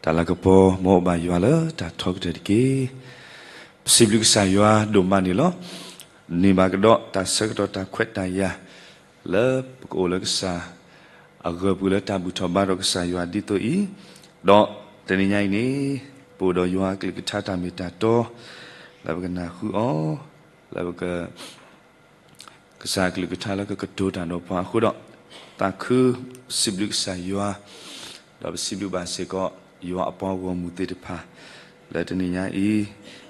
တၢ်လၤကပီၤ မ်အအိၣ်ဘၣ်ယွၤလၢတၢ်ထီကတၢၢ်တက့ၢ်. ပစံးဘျုးကစၢ်ယွၤဒိၣ်မးန့ၣ်လီၤ. န့ၢ်ဘၣ်ကဒီးတၢ်ဆၢကတီၢ်တၢ်ခွဲးတၢ်ယာ် လၢပကအိၣ်လၢကစၢ်အဂၢၤပူၤလၢတၢ်ဘူၣ်ထီၣ်ဘါထီၣ်ကစၢ်ယွၤဒ်သိးအံၤ, ဒီးတနံၤညါအံၤန့ၣ် ပအိၣ်ဒီးယွၤအကလုၢ်ကထါတၢ်မ့ၢ်တၢ်တီ လၢပကနၢ်ဟူအီၤ, လၢပက ကစၢ်အကလုၢ်ကထါလၢကကတိၤတၢ်ဒီးပှၤအဃိဒီး, သးခုစံးဘျုးကစၢ်ယွၤ, ဒီးပစံးဘျုးဘၣ်စ့ၢ်ကီး ယွၤအပှၤဂီၢ်မုၢ်သ့ၣ်တဖၣ် လၢတနံၤညါအံၤ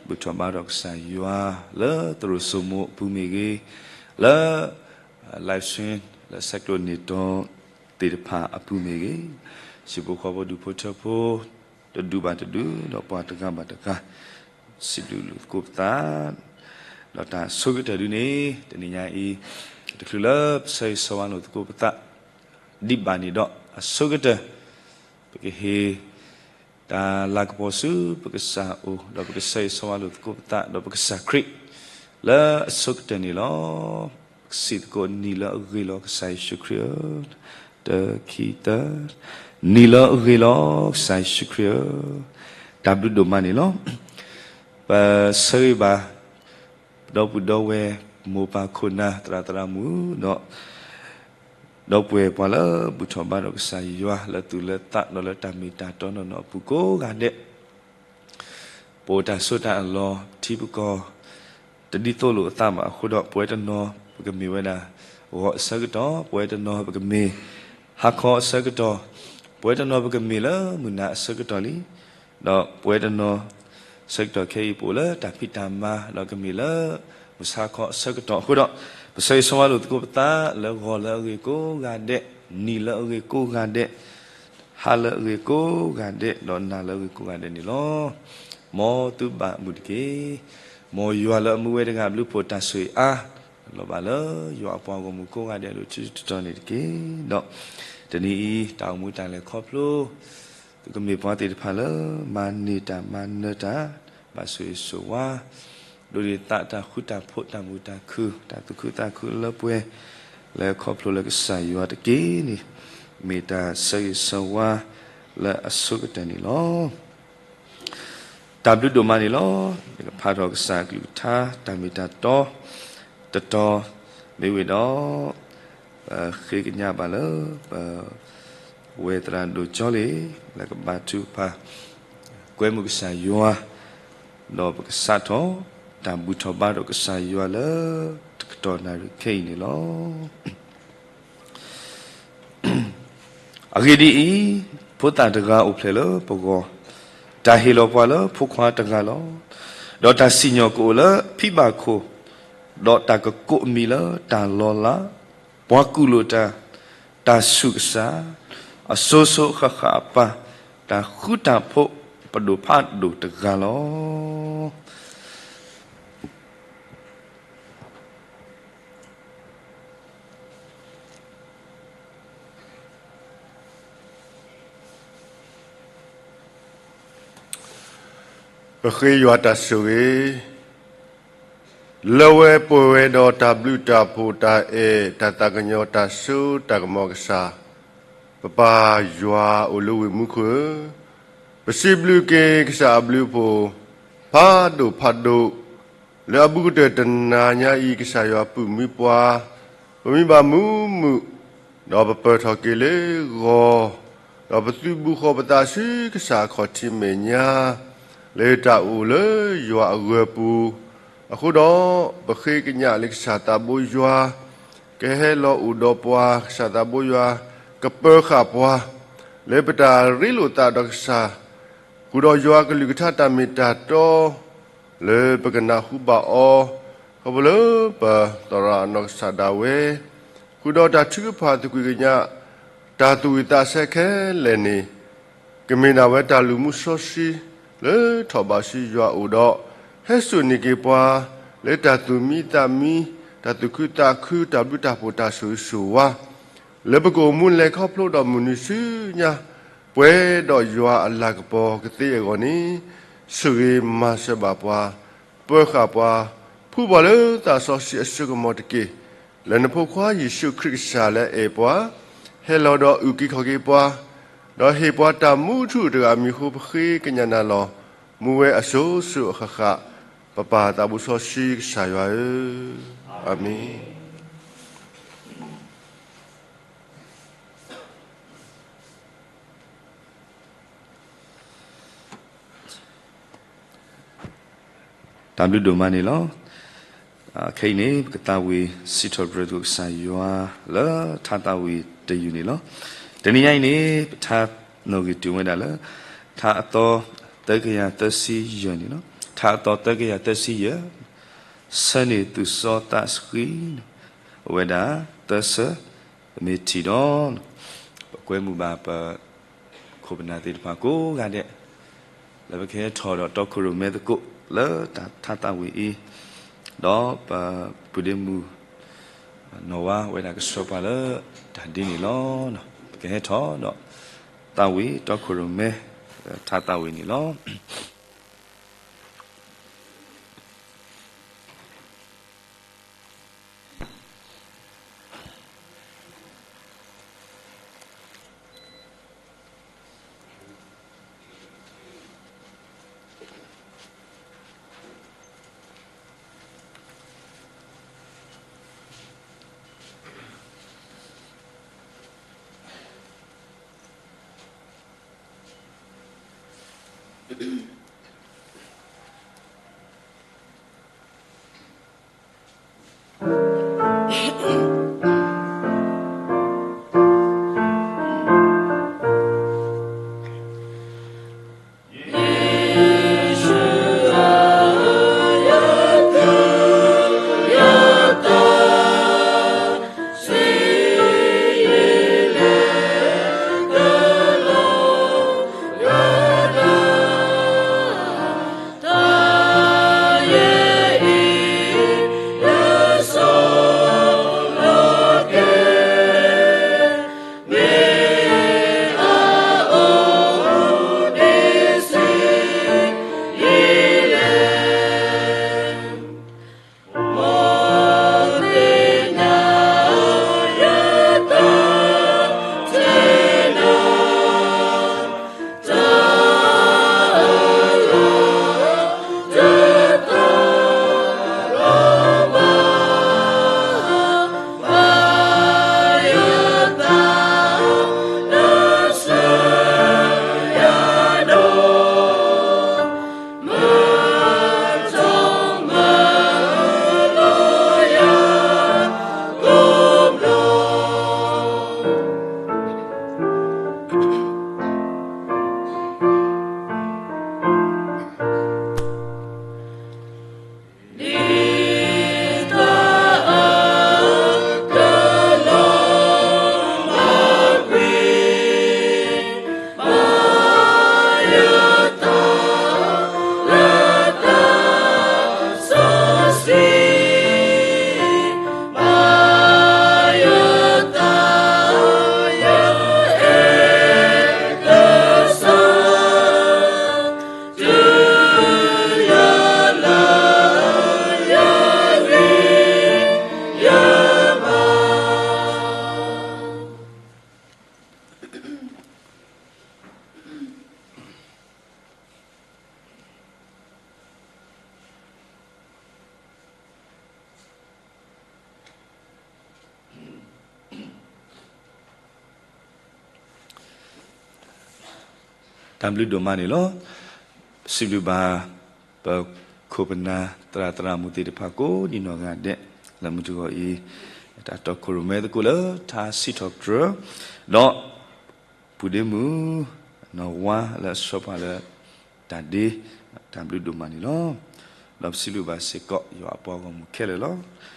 ဘူၣ်ထီၣ်ဘါထီၣ်ကစၢ်ယွၤ လၢသရိာ်စိမိၤအပူၤမ့ၢ်ဂ့ၤ, လၢ live stream လၢဆဲးကျိးန့ၢ်တီသ့ၣ်တဖၣ်အပူၤမ့ၢ်ဂ့ၤ, ဟံၣ်ဖိဃီဖိဒူၣ်ဖိထၢဖိ တဒူၣ်ဘၣ်တဒူၣ် ဒီးပှၤတဂၤဘၣ်တဂၤ စံးဘျုးလိာ်သကိးပသး ဒီးတၢ်ဆိကတၢၢ်ဒုန့ၣ် တနံၤညါအံၤ တချုးလၢပဆၢဂ့ၤဆၢဝါလိာ်သကိးပသး ဒံးဘၣ်န့ၣ်ဒီး အဆိကတၢၢ် ပကဟ့ၣ် တၢ်လၤကပီၤဆူပကစၢ်အအိၣ် ဒီးပကဆၢဂ့ၤဆၢဝါလိာ်သကိးပသး ဒီးပကစၢ်ခရံာ် လၢအဆိကတၢၢ်န့ၣ်လီၤ. ပကစံးသကိးနံၤလၢအဂ့ၤလီၤ ကစၢ်ယ့ၣ်ၡူးခရံာ်ဧၢ, တၢ ခံ သၢ, နံၤလၢအဂ့ၤလီၤ ကစၢ်ယ့ၣ်ၡူးခရံာ်ဧၢ, တၢ်ဘျုးဒိၣ်မးန့ၣ်လီၤ. ပဆၢဂ့ၤဘၣ် ဒီပုၢ်ဒီဝဲၢ် မိၢ်ပၢ်ခိၣ်နၢ် သရၣ်သရၣ်မုၣ် ဒီး ဒီပုၢ်ဝဲၢ်ပှၤလၢဘူၣ်ထီၣ်ဘါထီၣ်ကစၢ်ယွၤ လၢသူၣ်လၢသးဒီးလၢတၢ်မ့ၢ်တၢ်တီနီၢ်နီၢ်အပူၤကိးဂၤဒဲး, ပအိၣ်တၢ်ဆိးတၢ်အလီၢ် ထံပကီၢ် တဒ်သိးလိာ်အသးဘၣ်အဃိဒီး ပဝဲတနီၤ ပကမ့ၢ်ဝဲဒၣ် ဂီၤအဆၢကတီၢ်, ပဝဲတနီၤ ပကမ့ၢ် ဟါခီအဆၢကတီၢ်, ပဝဲတနီၤ ပကမ့ၢ်လၢမုၢ်နၤအဆၢကတီၢ်လံ ဒီးပဝဲတနီၤ ဆၢကတီၢ်ခဲအံၤ ပအိၣ်လၢတၢ်ဖံးတၢ်မၤ ဒီးကမ့ၢ်လၢ မုၢ်ဆါခီအဆၢကတီၢ်အဃိဒီး, ပဆၢဂ့ၤဆၢဝါလိာ်သကိးပသး လၢဂီၤလၢအဂ့ၤကိးဂၤဒဲး, နံၤလၢအဂ့ၤကိးဂၤဒဲး, ဟါလၢအဂ့ၤကိးဂၤဒဲး, ဒီးနၤလၢအဂ့ၤကိးဂၤဒဲးန့ၣ်လီၤ. မ်သုဘၣ်မုာ်တက့ၢ်. မ်ယွၤလၢအမူဝဲတဂၤအဘျုးအဖှိၣ်တၢ်ဆိၣ်ဂ့ၤအါ လီၤဘၣ်လၢယွၤအပှၤဂီၢ်မုၢ်ကိးဂၤဒဲးအလိၤ ဆူတတီၤန့ၣ်တက့ၢ်. ဒီးတနံၤအံၤ တၢ်အိၣ်မူတၢ်လဲၤခီဖျိ သုကမ့ၢ်ပှၤသ့ၣ်တဖၣ်လၢ မၤန့ၢ်တၢ်မၤနၢၤတၢ် ဘၣ်ဆိၣ်ဂ့ၤဆိၣ်ဝါ ဒိးန့ၢ်သးတၢ်ဃူတၢ်ဖိး တၢ်မုာ်တၢ်ခုၣ် တၢ်သူၣ်ခုသးခုလၢပှဲၤ လၢခီဖျိလၢကစၢ်ယွၤတက့ၢ်န့ၣ် မ့ၢ်တၢ်ဆၢဂ့ၤဆၢဝါလၢအဆိကတၢၢ်န့ၣ်လီၤ. တၢ်ဘျုးဒိၣ်မးန့ၣ်လီၤ. ယကဖးထီၣ်ကစၢ်အကလုၢ်ကထါ တၢ်မ့ၢ်တၢ်တီ တတီၤ မ့ၢ်ဝံၤဒီး ပဃ့ကညးဘၣ်လၢ ပဝဲသရၣ်ဒိၣ်ကၠီလ့ၣ် လၢကဘါထုကဖၣ် ကွဲမုာ်ကစၢ်ယွၤ ဒီးပကစးထီၣ် တၢ်ဘူၣ်ထီၣ်ဘါထီၣ်ကစၢ်ယွၤလၢ တကတီၢ်နၣ်ရံၣ်ခဲအံၤန့ၣ်လီၤ. အဂ့ၢ်ဒ်အံၤ, ဖိသၣ်တဂၤအိၣ်ဖျဲၣ်လၢပဂီၢ်, တၢ်ဟ့ၣ်လီၤပှၤလၢဖိခွါတဂၤလီၤ. ဒီးတၢ်စံၣ်ညီၣ်ကအိၣ်လၢဖံဘၣ်ခိၣ်, ဒီးတၢ်ကကိးအမံၤလၢတၢ်လီၤလး, ပှၤကူၣ်လိာ်တၢ်, တၢ်ဆူၣ်ကစၢ်, အစိၤစိၤအဃၣ်ဃၣ်အပၢ်, တၢ်ဃူတၢ်ဖိးပဒိၣ်ဖးဒိၣ်တဂၤလီၤ. ပဃ့ယွၤတၢ်ဆိၣ်ဂ့ၤ, လၢဝဲပှဲၤဝဲဒီးတၢ်ဘျုးတၢ်ဖှိၣ်တၢ်အဲၣ် တၢ်သးကညီၤတၢ်စိတၢ်ကမီၤကစၢ်, ပပၢ်ယွၤအိၣ်လၢဝ့ၢ်မူခိၣ်ဧၢ, ပစံးဘျုးက့ၤကစၢ်အဘျုးအဖှိၣ် ဖးဒိၣ်ဖးဒိၣ် လၢအဘူးကတၢၢ်တနၤညါအံၤ ကစၢ်ယွၤပုၢ်မံပှၤ, ပမ့ၢ်ဘၣ်မူမုာ်, ဒီးပပၢၢ်ထီၣ်က့ၤလၢဂီၤ, ဒီးပသုးဘူးဃီၤပသးဆူကစၢ်အခီၣ်ထံးမဲာ်ညါ, လၢတၢ်အိၣ်လၢယွၤအဂၢၤပူၤ, အဃိဒီး ပဃ့ကညးလၢကစၢ်သးဘိယွၤ ကဟဲလီၤအိၣ်ဒီးပှၤ ကစၢ်သးဘိယွၤ ကပၢၤဃာ်ပှၤ လၢပတၢ်ရ့လိာ်သးဒီးကစၢ် ဃုာ်ဒီးယွၤကလုၢ်ကထါတၢ်မ့ၢ်တၢ်တီ လၢပကနၢ်ဟူဘၣ်အီၤ, ခီဖျိလၢပသရၣ်အနီၢ်ကစၢ်ဒၣ်ဝဲ, ဃုာ်ဒီးတၢ်ထုကဖၣ်သကွံာ်ကညး တၢ်သူၣ်ဝံၣ်သးဆၢခဲလၢာ်န့ၣ်, ကမ့ၢ်ဒၣ်ဝဲတၢ်လူၤမူစီဆှံ လၢထီၣ်ဘးဆူယွၤအအိၣ်ဒီး, ဟဲစိာ်န့ၢ်က့ၤပှၤ လၢတၢ်သူၣ်မံသးမံ, တၢ်သူၣ်ခုသးခု, တၢ်ဘျုးတၢ်ဖှိၣ်တၢ်ဆိၣ်ဂ့ၤဆိၣ်ဝါ လၢပကအိၣ်မူလဲၤခီဖျိဒီးမုၢ်နံၤဆူညါ, ပှဲၤဒီးယွၤအလၤကပီၤကသ့အဂီၢ်န့ၣ်, ဆိၣ်ဂ့ၤမၤစၢၤဘၣ်ပှၤ, ပၢၤဃာ်ပှၤ, ဖှူပှၤလၢသးစီဆှံအစိကမီၤတက့ၢ်. လၢနဖိခွါယ့ၣ်ၡူးခရံာ်ကစၢ်လၢအအဲၣ်ပှၤ, ဟဲလီၤဒီးအုၣ်က့ၤခီၣ်က့ၤပှၤ, ဒီးဟ့ၣ်ပှၤတၢ်မူထူၣ်တဂၤအမံၤအဃိ ပဃ့ကညးနၤလီၤ. မူဝဲအစိၤစိၤအဃၣ်ဃၣ်, ပပၢ်သးဘိစီဆှံကစၢ်ယွၤဧၢ, အၤမ့ၣ်. တၢ်ဘျုးဒိၣ်မးန့ၣ်လီၤ. ခဲအံၤန့ၣ် ပကသးဝံၣ်စံးထီၣ်ပတြၢၤသကိးကစၢ်ယွၤလၢထါသးဝံၣ်တယုၢ်န့ၣ်လီၤ. တနံၤညါအံၤန့ၣ် ပထါနီၣ်ဂံၢ်တ့ၢ်ဝဲဒၣ်လၢ ထါအသီသၢကယၤသၢဆံယဲၢ်န့ၣ်လီၤ. ထါအသီသၢကယၤသၢဆံယဲၢ်, ဆၢန့ၢ်သူၣ်စီသးဆှံ, အိၣ်ဝဲဒၣ်သၢဆၢ, ပမ့ၢ်ထံၣ်ဒီး ပကွဲမုာ်ဘၣ်ပ ခိၣ်ပနၢ်သ့ၣ်တဖၣ်ကိးဂၤဒဲး လၢပကဟဲထီၣ်ဒီးတီခိၣ်ရိၣ်မဲသကိးလၢတၢ်ထါသးဝံၣ်အံၤ, ဒီးပပုၢ်ဒ့မုၣ်နီၢ်ဝါဝဲဒၣ်ကဆှၢပှၤလၢတၢ်ဒ့န့ၣ်လီၤ. ပကဟဲထီၣ်ဒီးသးဝံၣ်တီခိၣ်ရိၣ်မဲ ထါသးဝံၣ်န့ၣ်လီၤ. တၢ်ဘျုးဒိၣ်မးန့ၣ်လီၤ. စံးဘျုးဘၣ် ပခိၣ်ပနၢ်သရၣ်သရၣ်မုၣ်သ့ၣ်တဖၣ်ကိးဒံနီၢ်ဂၤဒဲး လၢမုၢ်တဂီၤအံၤ တၢ်တီခိၣ်ရိၣ်မဲသကိးလၢထါစံးထီၣ်ပတြၢၤ ဒီး ပုၢ်ဒ့မုၣ် နီၢ်ဝါလၢအဆှၢပှၤလၢ တၢ်ဒ့ တၢ်ဘျုးဒိၣ်မးန့ၣ်လီၤ. ဒီးပစံးဘျုးဘၣ်စ့ၢ်ကီး ယွၤအပှၤဂီၢ်မုၢ်ခဲလၢာ်လီၤ.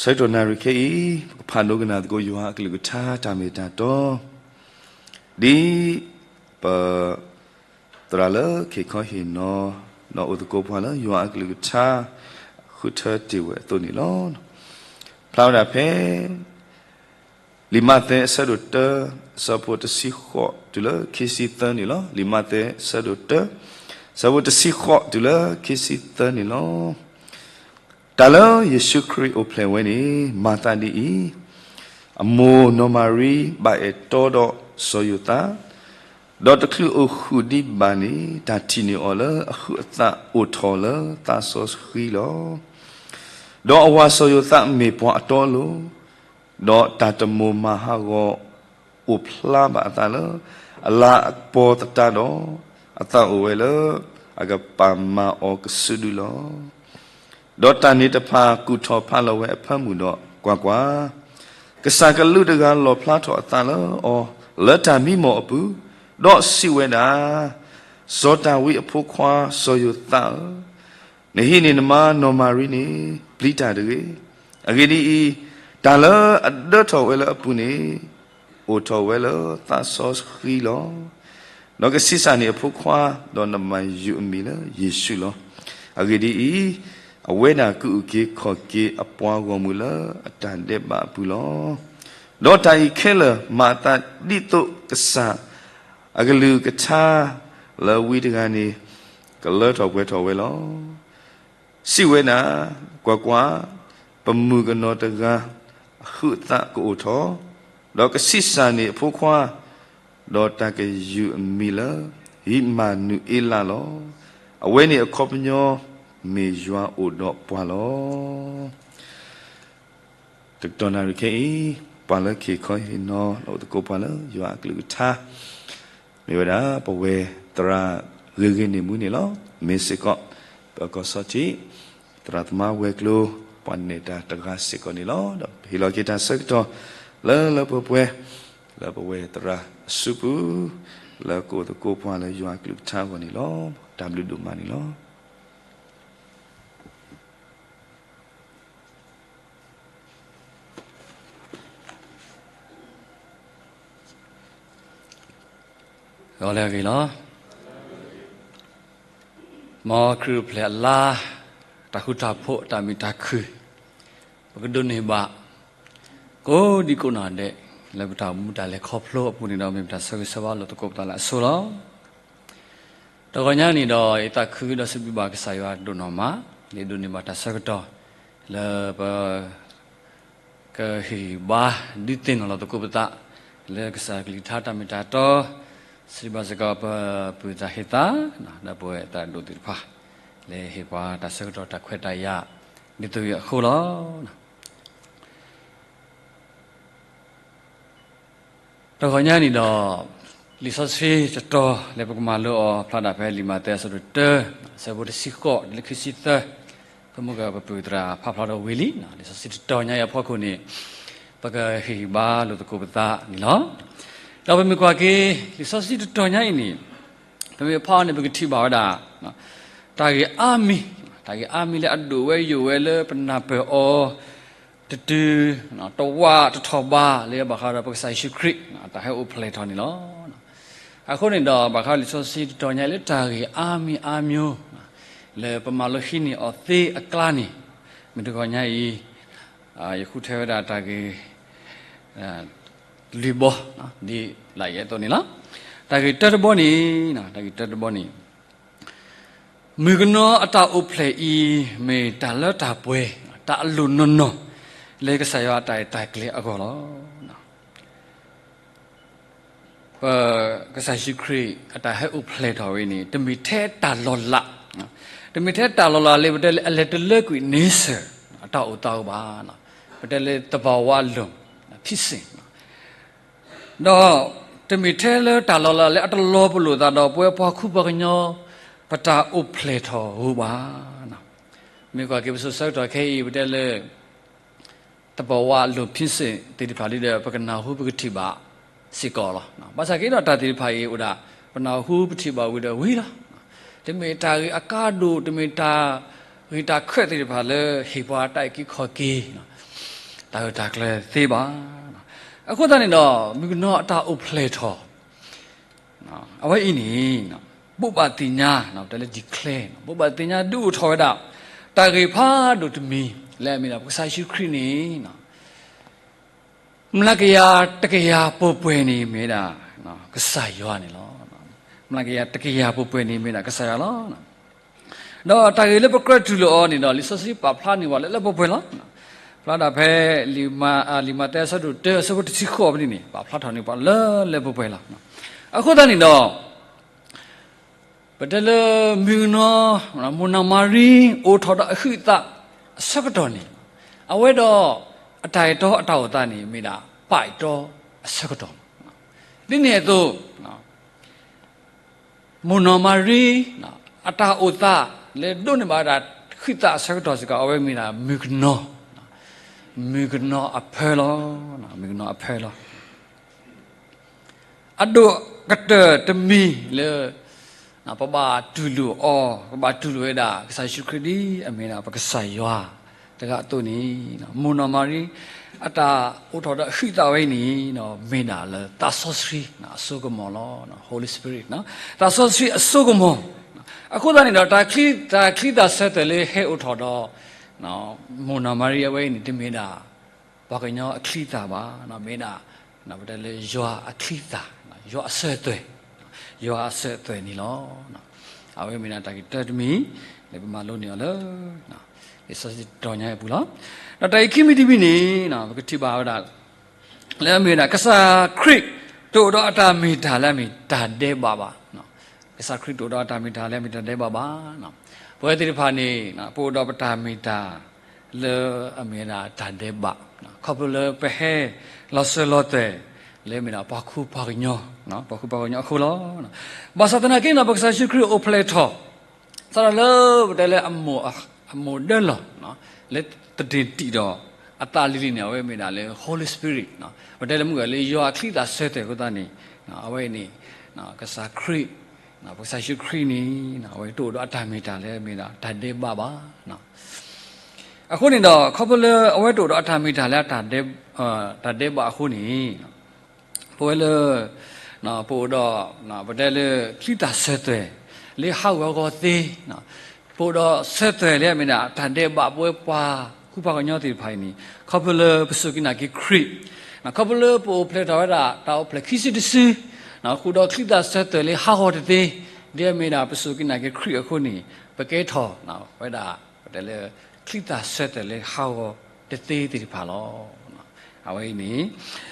ဆၢကတီၢ်နၣ်ရံၣ်ခဲအံၤ ပကဖးဒိကနၣ်သကိးယွၤအကလုၢ်ကထါတၢ်မ့ၢ်တၢ်တီ ဒ်ပ သရၣ်လၢခ့ၣ်ခီဟ့ၣ်နီၤ ဒီးအိၣ်သကိးပှၤလၢယွၤအကလုၢ်ကထါ ဃုထၢတ့ၢ်ဝဲအသိးန့ၣ်လီၤ. ဖျါဝဲဒၣ်ဖဲ လံာ်မးသဲအဆၢဒိၣ်တၢ အဆၢဖိတဆံဃိးတုၤလၢခံဆံသၢန့ၣ်လီၤ. လံာ်မးသဲအဆၢဒိၣ်တၢ အဆၢဖိတဆံဃိးတုၤလၢခံဆံသၢန့ၣ်လီၤ. တၢ်လၢယ့ၣ်ၡူးခရံာ်အိၣ်ဖျဲၣ်ဝဲန့ၣ် မၤသးဒ်အံၤ, အမိၢ်နီၢ်မၤရံဘၣ်အဲၣ်တီဒီးစီၤယိၤသး, ဒီးတချုးအိၣ်ဃုာ်ဒံးဘၣ်န့ၣ် တၢ်ထံၣ်န့ၢ်အီၤလၢအဟုးအသးအိၣ်ထီၣ်လၢသးစီဆှံလီၤ. ဒီးအဝၤစီၤယိၤသးမ့ၢ်ပှၤအတီအလိၤ, ဒီးတၢ်တမိၣ်မၤဟးဂီၤအိၣ်ဖျါဘၣ်အသးလၢ အလၤအကပီၤသတးဒီး, အသးအိၣ်ဝဲလၢအကပာ်မၤအီၤကစုဒုလီၤ. ဒီးတၢ်န့ၣ်တဖၣ်ကူၣ်ထီၣ်ဖးလီၤဝဲအဖၢမုၢ်ဒီး, ကွၢ်ကွၢ်, ကစၢ်ကလူးတဂၤလီၣ်ဖျါထီၣ်အသးလၢအီၤ လၢတၢ်မံမီၢ်အပူၤ, ဒီးစံးဝဲဒၣ်, စီၤဒၤဝံးအဖိခွါစီၤယိၤသးဧၢ, နဟံးန့ၢ်နမါနီၢ်မၤရံန့ၣ် ပျံၤတၢ်တဂ့ၤ. အဂ့ၢ်ဒ်အံၤ, တၢ်လၢအဒၢထီၣ်ဝဲလၢအပူၤန့ၣ် အိၣ်ထီၣ်ဝဲလၢသးစီဆှံလီၤ. ဒီးကဆံးစၢ်န့ၢ်အဖိခွါ, ဒီးနဘၣ်ယုၢ်အမံၤလၢယ့ၣ်ၡူးလီၤ. အဂ့ၢ်ဒ်အံၤ, အဝဲဒၣ်ကအုၣ်က့ၤခီၣ်က့ၤအပှၤဂီၢ်မုၢ်လၢအတၢ်ဒဲးဘးအပူၤလီၤ. ဒီးတၢ်အံၤခဲလၢာ်မၤအသးဒ်သိးကစၢ် အကလုၢ်ကထါလၢဝံတဂၤန့ၣ် ကလၢထီၣ်ပှဲၤထီၣ်ဝဲလီၤ. စံးဝဲဒၣ်, ကွၢ်ကွၢ်, ပမုၣ်ကနီၤတဂၤအဟုးအသးကအိၣ်ထီၣ်, ဒီးကဆံးစၢ်န့ၢ်အဖိခွါ, ဒီးတၢ်ကယုၢ်အမံၤလၢ ဧ့မၤနူၤအ့လးလီၤ. အဝဲန့ၣ်အခီပညီမ့ၢ်ယွၤအိၣ်ဒီးပှၤလီၤ. တကတီၢ်နၣ်ရံၣ်ခဲအံၤ, ပှၤလၢကဟ့ၣ်ခီဟ့ၣ်နီၤလၢအိၣ်သကိးပှၤလၢယွၤအကလုၢ်ကထါ, မ့ၢ်ဝဲဒၣ်ပဝဲသရၣ်ဂ့ၤဂ့ၤန့ၣ်မူန့ၣ်လီၤ. မ့ၢ်စ့ၢ်ကီး ပကီၢ်ဆီထံး သရၣ်သမါဝဲၤကျိၤ ပှၤနဲၣ်တၢ်တဂၤစ့ၢ်ကီးန့ၣ်လီၤ. ဒီးပဟ့ၣ်လီၤက့ၤတၢ်ဆၢကတီၢ် လၢလၢပှဲၤပှဲၤ လၢပဝဲသရၣ်အစုပူၤ လၢကအိၣ်သကိးပှၤလၢယွၤအကလုၢ်ကထါအဂီၢ်န့ၣ်လီၤ. တၢ်ဘျုးဒိၣ်မးန့ၣ်လီၤ. ဂီၤလၢအဂ့ၤလီၤ. မ်ခရံာ်အိၣ်ဖျဲၣ်အလါ တၢ်ဃူတၢ်ဖိး တၢ်မုာ်တၢ်ခုၣ် ပကဒိးန့ၢ်ဘၣ် ကိးဒံကိးနီၢ်ဒဲး လၢပတၢ်အိၣ်မူတၢ်လဲၤခီဖျိအပူၤန့ၣ်ဒီး မ့ၢ်ပတၢ်ဆၢဂ့ၤဆၢဝါလိာ်သကိးပသးလၢအဆိလီၤ. တဂီၤညါန့ၣ်ဒီး ယသးခုဒီးစံးဘျုးဘၣ်ကစၢ်ယွၤဒိၣ်နီၢ်မး လၢဒိးန့ၢ်ဘၣ်တၢ်ဆၢကတီၢ် လၢပ ကဟ့ၣ်ဂံၢ်ဘါဒုးသ့ၣ်နီၣ်လီၤသကိးပသး လၢကစၢ်ကလုၢ်ကထါတၢ်မ့ၢ်တၢ်တီ, စံးဘၣ်စ့ၢ်ကီးပပုၢ်သရၣ်ဟ့ၣ်သး ဒီးပဝဲသရၣ်ဒိၣ်သ့ၣ်တဖၣ် လၢဟ့ၣ်ပှၤတၢ်ဆၢကတီၢ်တၢ်ခွဲးတၢ်ယာ် ဒ်သိးအံၤအဃိလီၤ. တဂီၤညါန့ၣ်ဒီး လံာ်စီဆှံတတီၤ လၢပကမၤလိအီၤဖျါဒၣ်ဖဲလံာ်မးသဲအဆၢဒိၣ်တၢ အဆၢဖိတဆံဃိး တုၤလၢခံဆံသၢ, ပမ့ၢ်ကပပုၢ်သရၣ်ဖးဖျါထီၣ်ဝံၤလံ, လံာ်စီဆှံတတီၤညါအံၤအဖီခိၣ်န့ၣ် ပကဟ့ၣ်ဂံၢ်ဘါလိာ်သကိးပသးန့ၣ်လီၤ. ဒီးပမ့ၢ်ကွၢ်က့ၤ လံာ်စီဆှံတတီၤညါအံၤန့ၣ် ပမ့ၢ်ဖးအီၤန့ၣ် ပကထံၣ်ဘၣ်ဝဲဒၣ် တၢ်ဂ့ၢ်အါမံၤ, တၢ်ဂ့ၢ်အါမံၤလၢအဒိၣ်ဝဲယိာ်ဝဲလၢပနၢ်ပၢၢ်အီၤ တတုၤ တဝးတထီၣ်ဘးလၢဘၣ်ဃးဒီးပကစၢ်ယ့ၣ်ၡူးခရံာ် အတၢ်ဟဲအိၣ်ဖျဲၣ်ထီၣ်န့ၣ်လီၤ. အဃိန့ၣ်ဒီး ဘၣ်ဃးလံာ်စီဆှံတတီၤညါအံၤလၢတၢ်ဂ့ၢ်အါမံၤအါမျိုး လၢပမၤလိဟံးန့ၢ်အီၤသ့အကျါန့ၣ် မုၢ်တဂီၤညါအံၤ ယဃုထၢဝဲဒၣ်တၢ်ဂ့ၢ် လွံၢ်ဘီ ဒ်လၢယအဲၣ်အသိးန့ၣ်လီၤ. တၢ်ဂ့ၢ်တၢတဘီန့ၣ်, တၢ်ဂ့ၢ်တၢတဘီန့ၣ် မုၣ်ကနီၤအတၢ်အိၣ်ဖျဲၣ်အံၤ မ့ၢ်တၢ်လၢတၢ်ပှဲၤ တၢ်အလိၣ်နီၢ်နီၢ် လၢကစၢ်ယွၤအတၢ်အဲၣ်တၢ်ကျဲၤအဂီၢ်လီၤ. ပကစၢ်ယ့ၣ်ၡူးခရံာ်အတၢ်ဟဲအိၣ်ဖျဲၣ်ထီၣ်ဝဲန့ၣ် တမ့ၢ်ထဲတၢ်လီၤလး, တမ့ၢ်ထဲတၢ်လီၤလးလၢပတဲလၢအလဲၤတလၢကွံာ်န့ဆၢၣ် အတၢ်အိၣ်သးဧိၤဘၣ်, ပတဲလၢသဘၤဝါအလိၤ ဖံစ့ၣ် ဒီးတမ့ၢ်ထဲလၢတၢ်လီၤလးလၢအတလီၤပလိာ်သးဒီး ပဝဲပှၤခူပှၤကညီ ပတၢ်အိၣ်ဖျဲၣ်ထီၣ်ဧိၤဘၣ်. မ့ၢ်ကွၢ်က့ၤပစိၤဆၢကတီၢ်ခဲအံၤ ပတဲလၢ သဘၤဝါအလိၤ ဖံစ့ၣ် သ့ၣ်တဖၣ်လံဒီး ပကနၢ်ဟူပကထံၣ်ဘၣ်စ့ၢ်ကီးလီၤ. ဘၣ်ဆၣ်က့ဒီးတၢ်သ့ၣ်တဖၣ်အံၤအိၣ်ဒၣ် ပနၢ်ဟူပထံၣ်ဘၣ်ဝံၤဒီးဝံၤလီၤ. တမ့ၢ်တၢ်ဂ့ၢ်အကါဒိၣ် တမ့ၢ်တၢ်ဂ့ၢ်တၢ်ခၢၣ်သ့ၣ်တဖၣ်လၢဟ့ၣ်ပှၤတၢ်အုၣ်က့ၤခီၣ်က့ၤ တၢ်ဂ့ၢ်တၢ်ကျိၤသ့ဘၣ်. အဃိသတးန့ၣ်ဒီး မုၣ်ကနီၤအတၢ်အိၣ်ဖျဲၣ်ထီၣ် အဝဲအံၤန့ၣ် ဘိးဘၣ်သ့ၣ်ညါ ပတဲလၢ declare ဘိးဘၣ်သ့ၣ်ညါဒုးအိၣ်ထီၣ်ဝဲဒၣ် တၢ်ဂ့ၢ်ဖးဒိၣ်တမံၤ လၢအမ့ၢ်ဒၣ်ပကစၢ်ယ့ၣ်ၡူးခရံာ်န့ၣ် မျးကယၤတကယၤပှဲၤပှဲၤန့ၣ်မ့ၢ်ဝဲဒၣ် ကစၢ်ယွၤန့ၣ်လီၤ. မျးကယၤတကယၤပှဲၤပှဲၤန့ၣ်မ့ၢ်ဝဲဒၣ်ကစၢ်ယွၤလီၤ. ဒီးတၢ်ဂ့ၢ်လၢပကြၢးတူၢ်လိာ်အီၤန့ၣ်ဒီး လံာ်စီဆှံပာ်ဖျါန့ၢ်ပှၤလၢလၢပှဲၤပှဲၤလီၤ. ဖျါဒၣ်ဖဲလံာ်မၤ, လံာ်မၤတၢ်အဆၢဒိၣ်တၢ အဆၢဖိတဆံဃိးဖဲန့ၣ်န့ၣ် ပာ်ဖျါထီၣ်န့ၢ်ပှၤလၢလၢပှဲၤပှဲၤလီၤ. အဃိသတးန့ၣ်ဒီး ပတဲလၢမုၣ်ကနီၤ မိၢ်နီၢ်မၤရံ အိၣ်ထီၣ်ဒီးအဟုးအသးအဆၢကတီၢ်န့ၣ် အဝဲဒီးအတၢ်အဲၣ်တီအတၢ်အိၣ်သးန့ၣ် မ့ၢ်ဒၣ်ပၢ်အဲၣ်တီအဆၢကတီၢ်လီၤ. ဒ်န့ၣ်အသိး မိၢ်နီၢ်မၤရံ အတၢ်အိၣ်သးလၢဒိးန့ၢ်ဘၣ်ဝဲဒၣ်ဟုးသးအဆၢကတီၢ်စ့ၢ်ကီး အဝဲမ့ၢ်ဒၣ်မုၣ်ကနီၤ, မုၣ်ကနီၤအဖၢလီၤ. မုၣ်ကနီၤအဖၢလီၤ. အဒိၣ်ကတၢၢ်တမံၤလၢ ပဘၣ်တူၢ်လိာ်အီၤ, ပဘၣ်တူၢ်လိာ်ဝဲဒၣ် ကစၢ်ယ့ၣ်ၡူးခရံာ်ဒ်အမ့ၢ်ဒၣ်ပကစၢ်ယွၤတဂၤအသိးန့ၣ်, မိၢ်နီၢ်မၤရံ အတၢ်အိၣ်ထီၣ်ဒီးဟုးသးဝဲအံၤန့ၣ် မ့ၢ်ဒၣ်လၢသးစီဆှံအစိကမီၤလီၤ. Holy Spirit သးစီဆှံအစိကမီၤ. အဃိသတးန့ၣ်ဒီး တၢ်ချံ, တၢ်ချံသၣ်ဆၢသွဲၣ်လၢဟဲအိၣ်ထီၣ်ဒီး မိၢ်နီၢ်မၤရံအဝဲအံၤန့ၣ် တမ့ၢ်ဒၣ် ပှၤကညီအချံသၣ်ဘၣ်, မ့ၢ်ဒၣ် ပတဲလၢယွၤအချံသၣ်, ယွၤအစၢၤအသွဲၣ်, ယွၤအစၢၤအသွဲၣ်န့ၣ်လီၤ. အဝဲမ့ၢ်ဒၣ်တၢ်ဂ့ၢ်တၢတမံၤ လၢပမၤလိန့ၢ်အီၤလၢ လံာ်စီဆှံတတီၤညါအံၤအပူၤလီၤ. ဒီးတၢ်အံၤခံမံၤတမံၤန့ၣ် ပကထံၣ်ဘၣ်ဝဲဒၣ် လၢအမ့ၢ်ဝဲဒၣ် ကစၢ်ခရံာ်တအိၣ်ဒီးအတၢ်မ့ၢ်တၢ်လၢအမ့ၢ်တၢ်ဒဲးဘးဘၣ်. ကစၢ်ခရံာ်တအိၣ်ဒီးအတၢ်မ့ၢ်တၢ်လၢအမ့ၢ်တၢ်ဒဲးဘးဘၣ်. ပဝဲသ့ၣ်တဖၣ်န့ၣ် ပအိၣ်ဒီးပတၢ်မ့ၢ်တၢ် လၢအမ့ၢ်ဝဲဒၣ်တၢ်ဒဲးဘး, ခီဖျိလၢပဟဲလီၤစၢၤလီၤသွဲၣ် လၢအမ့ၢ်ဒၣ်ပှၤခူပှၤကညီ, ပှၤခူပှၤကညီအဃိလီၤ. ဘၣ်ဆၣ်သနာ်က့န့ၣ် ပကစၢ်ယ့ၣ်ၡူးခရံာ်အိၣ်ဖျဲၣ်ထီၣ် စးထီၣ်လၢပတဲလၢအမိၢ်, အမိၢ်ဒၢလီၢ် လၢသတ့ၣ်တံာ်ဒီးအသးလံၤလံၤန့ၣ် အဝဲမ့ၢ်ဒၣ်လၢ Holy Spirit ပတဲလၢမုၢ်ဂၤလၢယွၤအချံသၣ်ဆၢသွဲၣ်အဃိသတးန့ၣ် အဝဲအံၤန့ၣ် ကစၢ်ခရံာ်, ပကစၢ်ယ့ၣ်ၡူးခရံာ်န့ၣ် အဝဲတအိၣ်ဒီးအတၢ်မ့ၢ်တၢ်လၢအမ့ၢ်ဒၣ်တၢ်ဒဲးဘးဘၣ်. အဃိန့ၣ်ဒီး ခီဖျိလၢအဝဲတအိၣ်ဒီးအတၢ်မ့ၢ်တၢ်လၢ တၢ်ဒဲးဘးအဃိန့ၣ် ပဝဲလၢ ပအိၣ်ဒီး ပတဲလၢချံသၣ်ဆၢသွဲၣ် လၢဟးဂီၤအဂီၢ်သ့, ပအိၣ်ဒီးဆၢသွဲၣ်လၢအမ့ၢ်ဒၣ်တၢ်ဒဲးဘး ပဝဲပှၤခူပှၤကညီသ့ၣ်တဖၣ်အံၤန့ၣ် ခီဖျိလၢပစူၢ်က့ၤနာ်က့ၤခရံာ်, ခီဖျိလၢပအိၣ်ဖျဲၣ်ထီၣ်ဝဲဒၣ် တၢ်အိၣ်ဖျဲၣ်ခံစုတစု ဃုာ်ဒီးချံသၣ်ဆၢသွဲၣ်လၢဟးဂီၤတသ့ ဒ်အမ့ၢ်ဒၣ်ပစူၢ်က့ၤနာ်က့ၤခရံာ်အဃိန့ၣ် ပကဲထီၣ်ဝဲဒၣ် ပတဲလၢ ချံသၣ်ဆၢသွဲၣ်လၢဟးဂီၤတသ့သ့ၣ်တဖၣ်လီၤ. အဝဲအံၤန့ၣ်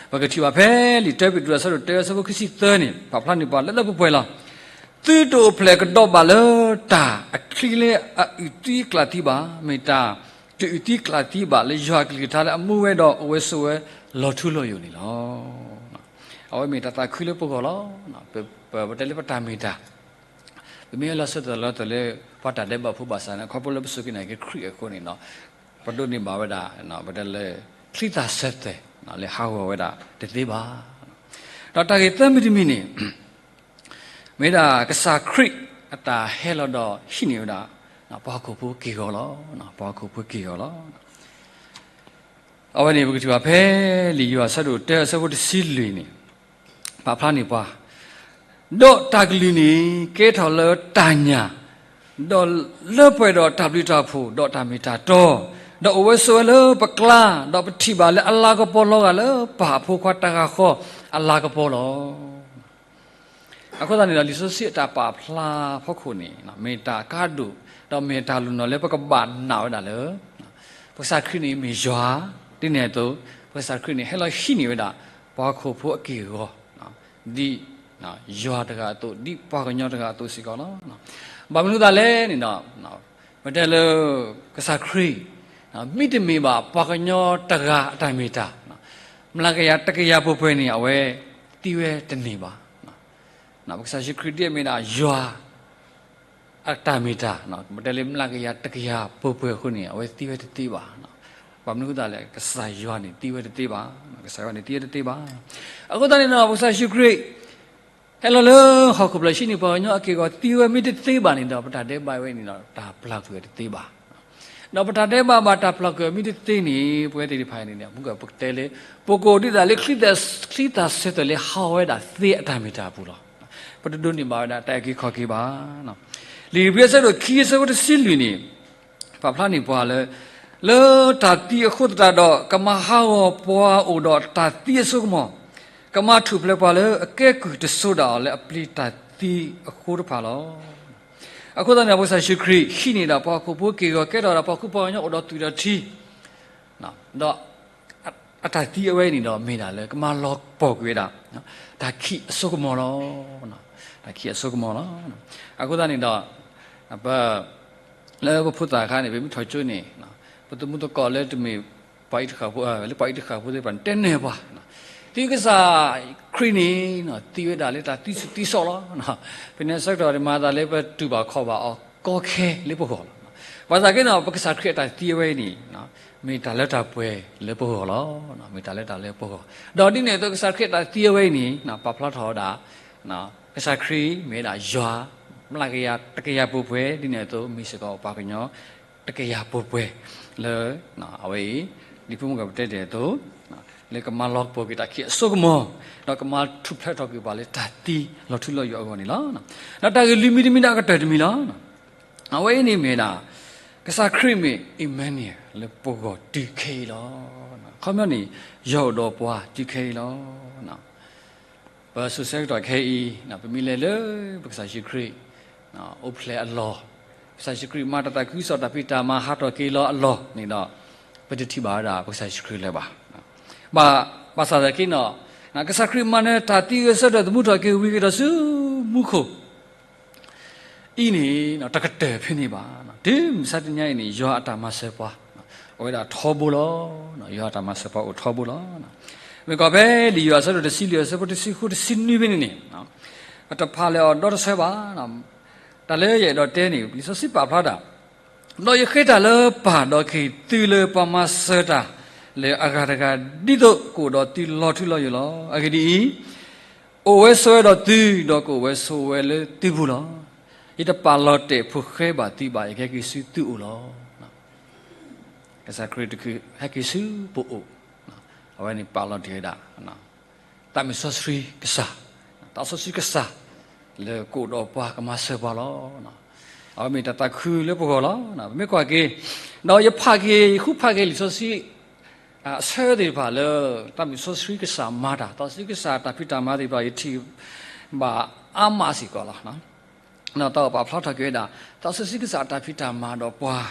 ပကထံၣ်ဘၣ်ဖဲလံာ်တၢပ့းတရူး အဆၢဒိၣ်တၢ အဆၢဖိခံဆံသၢန့ၣ် ပာ်ဖျါန့ၢ်ပှၤလၢလၢပှဲၤပှဲၤလီၤ. သုတအိၣ်ဖျဲၣ်ကဒီးဘၣ်လၢတၢ်အချံလၢအအုၣ်သံအကျၣ်သံဘၣ်, မ့ၢ်တၢ်တအုၣ်သံအကျၣ်သံဘၣ်လၢယွၤအကလုၢ်ကထါလၢအမူဝဲဒီးအိၣ်ဝဲဆိးဝဲလီၤထူလီၤယိာ်န့ၣ်လီၤ. အဝဲမ့ၢ်တၢ်သးခုလၢပဂီၢ်လီၤ. ပ, ပ, ပတဲလၢပတၢ်မ့ၢ်တၢ် ပမ့ၢ်လီၤစၢၤသွဲၣ်လီၤသွဲၣ်လၢ ပှၤတၢ်ဒဲးဘးဖိဘၣ်ဆၣ်န့ၣ် ခီဖျိလၢပစူၢ်က့ၤနာ်က့ၤခရံာ်အဃိန့ၣ်ဒီး ပဒိးန့ၢ်ဘၣ်ဝဲဒၣ် ပတဲလၢ ချံသၣ်ဆၢသွဲၣ် လၢဟးဂီၤဝဲဒၣ်တသ့ဘၣ်. ဒီးတၢ်ဂ့ၢ်သၢမံၤတမံၤန့ၣ် မ့ၢ်ဒၣ်ကစၢ်ခရံာ်အတၢ်ဟဲလီၤဒီးဟံးန့ၢ်ဝဲဒၣ် ပှၤဟီၣ်ခိၣ်ဖိက့ၢ်ဂီၤလီၤ. ပှၤဟီၣ်ခိၣ်ဖိက့ၢ်ဂီၤလီၤ. အဝဲန့ၣ် ပကထံၣ်ဘၣ်ဖဲလံာ်ယိၤဟၣ်အဆၢဒိၣ်တၢ အဆၢဖိတဆံလွံၢ်န့ၣ် ပာ်ဖျါန့ၢ်ပှၤ, ဒီးတၢ်ကလုၢ်န့ၣ် ကဲထီၣ်လၢတၢ်ညၣ်, ဒီးလၢပှဲၤဒီးတၢ်ဘျုးတၢ်ဖှိၣ် ဒီးတၢ်မ့ၢ်တၢ်တီ, ဒီးအိၣ်ဝဲဆိးဝဲလၢပကျါ, ဒီးပထံၣ်ဘၣ်လၢအလၤကပီၤလီၤဂာ်လၢပၢ်အဖိခွါတဂၤဃီအလၤကပီၤလီၤ. အဃိသတးန့ၣ်ဒီး လံာ်စီဆှံအတၢ်ပာ်ဖျါဖီခိၣ်န့ၣ် မ့ၢ်တၢ်ကါဒိၣ် ဒီးမ့ၢ်တၢ်လူၤနီၤလၢပကဘၣ်နာ်ဝဲဒၣ်လၢ ပကစၢ်ခရံာ်န့ၣ်မ့ၢ်ယွၤ, ဒ်န့ၣ်အသိး ပကစၢ်ခရံာ်န့ၣ် ဟဲလီၤဟံးန့ၢ်ဝဲဒၣ် ပှၤဟီၣ်ခိၣ်ဖိအက့ၢ်အဂီၤ ဒ်ယွၤတဂၤအသိး ဒ်ပှၤကညီတဂၤအသိးစ့ၢ်ကီးလီၤ. ဘၣ်မနုၤအဃိသတးလဲၣ်န့ၣ်ဒီး ပတဲလၢ ကစၢ်ခရံာ် မ့တမ့ၢ်ဘၣ်ပှၤကညီတဂၤအတၢ်မ့ၢ်တၢ် မျးကယၤတကယၤပှဲၤပှဲၤန့ၣ် အဝဲသံဝဲတန့ၢ်ဘၣ်. ပကစၢ်ယ့ၣ်ၡူးခရံာ်ဒ်အမ့ၢ်ဒၣ်ယွၤ အတၢ်မ့ၢ်တၢ် ပတဲလၢမျးကယၤတကယၤပှဲၤပှဲၤအဃိန့ၣ် အဝဲသံဝဲတသ့ဘၣ်. ဘၣ်မနုၤအဃိသတးလဲၣ် ကစၢ်ယွၤန့ၣ်သံဝဲတသ့ဘၣ်. ကစၢ်ယွၤန့ၣ်သံဝဲတသ့ဘၣ်. အဃိသတးန့ၣ်ဒီး ပကစၢ်ယ့ၣ်ၡူးခရံာ် ဟဲလီၤလၢဟီၣ်ခိၣ်ဖျၢၣ်ဟံးန့ၢ်ပှၤကညီအက့ၢ်အဂီၤသံဝဲမ့ၢ်တသ့ဘၣ်န့ၣ်ဒီး ပတၢ်ဒဲးဘးဝဲန့ၣ်ဒီး တၢ်ပျၢ်ကွံာ်တသ့ဘၣ်. ဒီးပတၢ်ဒဲးဘးဘၣ်တၢ်ပျၢ်ကွံာ်မ့ၢ်တသ့န့ၣ် ပဝဲသ့ၣ်တဖၣ်န့ၣ် ပကတဲလၢ ပကအိၣ်ဒ်သိးလၢ ချံသၣ်ဆၢသွဲၣ်လၢဟးဂီၤဝဲဒၣ်သ့အတၢ်မ့ၢ်တၢ်အပူၤလီၤ. ပတဒိးန့ၢ်ဘၣ်ဝဲဒၣ်တၢ်အုၣ်က့ၤခီၣ်က့ၤဘၣ်. လံာ်ဧ့ၤဘြံၤအဆၢဒိၣ်ခံအဆၢဖိတဆံလွံၢ်န့ၣ် ပာ်ဖျါန့ၢ်ပှၤလၢ လၢတၢ်သံအဃိသတးဒီး ကမၤဟးဂီၤပှၤအိၣ်ဒီးတၢ်သံအစိကမီၤ, ကမၤထူၣ်ဖျဲးပှၤလၢအကဲကုၢ်တစိၤဒၣ်အီၤလၢအပျ့ၤတၢ်သံအဃိတဖၣ်လီၤ. အဃိသတးန့ၣ် ပကစၢ်ယ့ၣ်ၡူးခရံာ်ဟံးန့ၢ်ဒၣ်ပှၤဟီၣ်ခိၣ်ဖိ က့ၢ်ဂီၤကဲထီၣ်ဒၣ်ပှၤဃူပှၤကညီ အိၣ်ဒီးသွံၣ်ဒီးထံ, ဒီးအတၢ်သံအဝဲအံၤန့ၣ်ဒီး မ့ၢ်ဒၣ်လၢကမၤလီၤပှီၢ်ကွံာ်ဝဲဒၣ် တၢ်ခံးအစိကမီၤလီၤ. တၢ်ခံးအစိကမီၤလီၤ. အဃိသတးန့ၣ်ဒီး ပ လၢပဖိသၣ်အခါန့ၣ် ပမ့ၢ်ထီၣ်ကၠိန့ၣ် ပသုးမုၢ်သကိးလၢတမ့ၢ်ပှၤအံၤတဃၣ်ဖိ လၢပှၤအံၤတဃၣ်ဖိသ့ၣ်တဖၣ်န့ၣ် တဲနၢ်ပှၤ သုကစၢ်ခရံာ်န့ၣ် သံဝဲဒၣ်လၢတၢ်သံဆူၣ်သံစီၤလီၤ. ဖဲန့ၣ်ဆၢကတီၢ်န့ၣ် မၤသးလၢပတူၢ်ဘၣ်ခီၣ်ဘၣ်အီၤကီခဲလၢပဂီၢ်လီၤ. ဘၣ်ဆၣ်က့န့ၣ် ပကစၢ်ခရံာ်အတၢ်သံအဝဲအံၤန့ၣ် မ့ၢ်တၢ်လၢတၢ်ပှဲၤလၢပဂီၢ်လီၤ. မ့ၢ်တၢ်လၢတၢ်လၢပဂီၢ် ဒီးဒ်န့ၣ်အသိး ကစၢ်ခရံာ်အတၢ်သံအဝဲအံၤန့ၣ် ပာ်ဖျါထီၣ်ဝဲဒၣ် ကစၢ်ခရံာ်မ့ၢ်ဝဲဒၣ်ယွၤ မျးကယၤတကယၤပှဲၤပှဲၤ ဒ်န့ၣ်အသိး မ့ၢ်စ့ၢ်ကီးပှၤကညီတကယၤပှဲၤပှဲၤ လၢ အဝဲအံၤ ဒ်ဖုမုၢ်ဂၤပတဲတ့ၢ်အသိး လၢကမၤလီၤပှီၢ်ကွံာ်တၢ်ခံးအစိကမီၤ ဒီးကမၤထူၣ်ဖျဲးထီၣ်ကွံာ်ပှၤလၢတၢ်သံလီၤထူလီၤယိာ်အဂီၢ်န့ၣ်လီၤ. ဒီးတၢ်ဂ့ၢ်လွံၢ်မံၤတမံၤန့ၣ် အကတၢၢ်တမံၤလီၤ. အဝဲအံၤန့ၣ်မ့ၢ်ဝဲဒၣ် ကစၢ်ခရံာ်မ့ၢ် Emmanuel လၢပဂီၢ်တုၤခဲအံၤလီၤ. ခီပညီန့ၣ် ယွၤအိၣ်ဒီးပှၤတုၤခဲအံၤလီၤ. ပစိၤဆၢကတီၢ်ခဲအံၤ ပမ့ၢ်လဲၤလၢပကစၢ်ယ့ၣ်ၡူးခရံာ် အိၣ်ဖျဲၣ်အလီၢ်, ကစၢ်ယ့ၣ်ၡူးခရံာ်မၤတၢ်သးခုကစီၣ်တၢ်ဖံးတၢ်မၤဟးထီၣ်က့ၤလီၤအလီၢ်န့ၣ်ဒီး ပတထံၣ်ဘၣ်ဝဲဒၣ်ပကစၢ်ယ့ၣ်ၡူးခရံာ်လၢၤဘၣ်. ဘၣ်ဆၣ်သနာ်က့န့ၣ် ကစၢ်ခရံာ်မၤနၢၤတၢ်သံဂဲၤဆၢထၢၣ်သမူထီၣ်က့ၤဝံၤက့ၤဒီးဆူမူခိၣ် အံၤန့ၣ် တကတၢၢ်ဖဲန့ၣ်ဘၣ်. တုၤမုၢ်ဆါတနံၤအံၤန့ၣ် ယွၤအတၢ်မၤစၢၤပှၤ အိၣ်ဝဲဒၣ်ထီဘိလီၤ. ယွၤအတၢ်မၤစၢၤပှၤအိၣ်ထီဘိလီၤ. မ့ၢ်ကွၢ်ဖဲလံာ်ယိၤဟၣ်အဆၢဒိၣ်တဆံလွံၢ် အဆၢဖိတဆံဃုတဆံနွံဖဲန့ၣ်န့ၣ် ပတဖးလၢအီၤဒီတဆၢဘၣ်. တၢ်လၢယအဲၣ်ဒိးတဲန့ၣ် လံာ်စီဆှံပာ်ဖျါဒၣ် ဒီးယဃ့တၢ်လၢပၢ်ဒီးကဟ့ၣ်သုလၢပှၤမၤစၢၤတၢ်လၢအဂၤတဂၤ ဒ်သိးကအိၣ်ဒီးသုလီၤထူလီၤယိာ်လီၤ. အဂ့ၢ်ဒ်အံၤ, အိၣ်ဝဲဆိးဝဲဒီးသု, ဒီးကအိၣ်ဝဲဆိးဝဲလၢသုပူၤလီၤ. ယတပာ်လီၤတဲာ်ဖိဃဲဘၣ်သုဘၣ်, ယကဟဲက့ၤဆူသုအိၣ်လီၤ. ကစၢ်ခရံာ်တခီဟဲက့ၤဆူပအိၣ်, အဝဲန့ၣ်ပာ်လီၤတဲာ်ဝဲဒၣ် သးမုၢ်စီဆှံကစၢ်, သးစီဆှံကစၢ် လၢကအိၣ်ဒီးပှၤကမၤစၢၤပှၤလီၤ. အဝဲမ့ၢ်တၢ်သးခုလၢပဂီၢ်လီၤ. ပမ့ၢ်ကွၢ်က့ၤ, ဒီးယဖးက့ၤ ယဃုဖးက့ၤလံာ်စီဆှံ အဆၢသ့ၣ်တဖၣ်လၢ သးမုၢ်စီဆှံကစၢ်မၤတၢ်, သးစီဆှံကစၢ်တၢ်ဖံးတၢ်မၤသ့ၣ်တဖၣ် ယထံၣ်ဘၣ်အါမးစ့ၢ်ကီးလီၤ. ဒီးတၢ်ပာ်ဖျါထီၣ်က့ၤဝဲဒၣ် သးစီဆှံကစၢ်အတၢ်ဖံးတၢ်မၤဒီးပှၤ,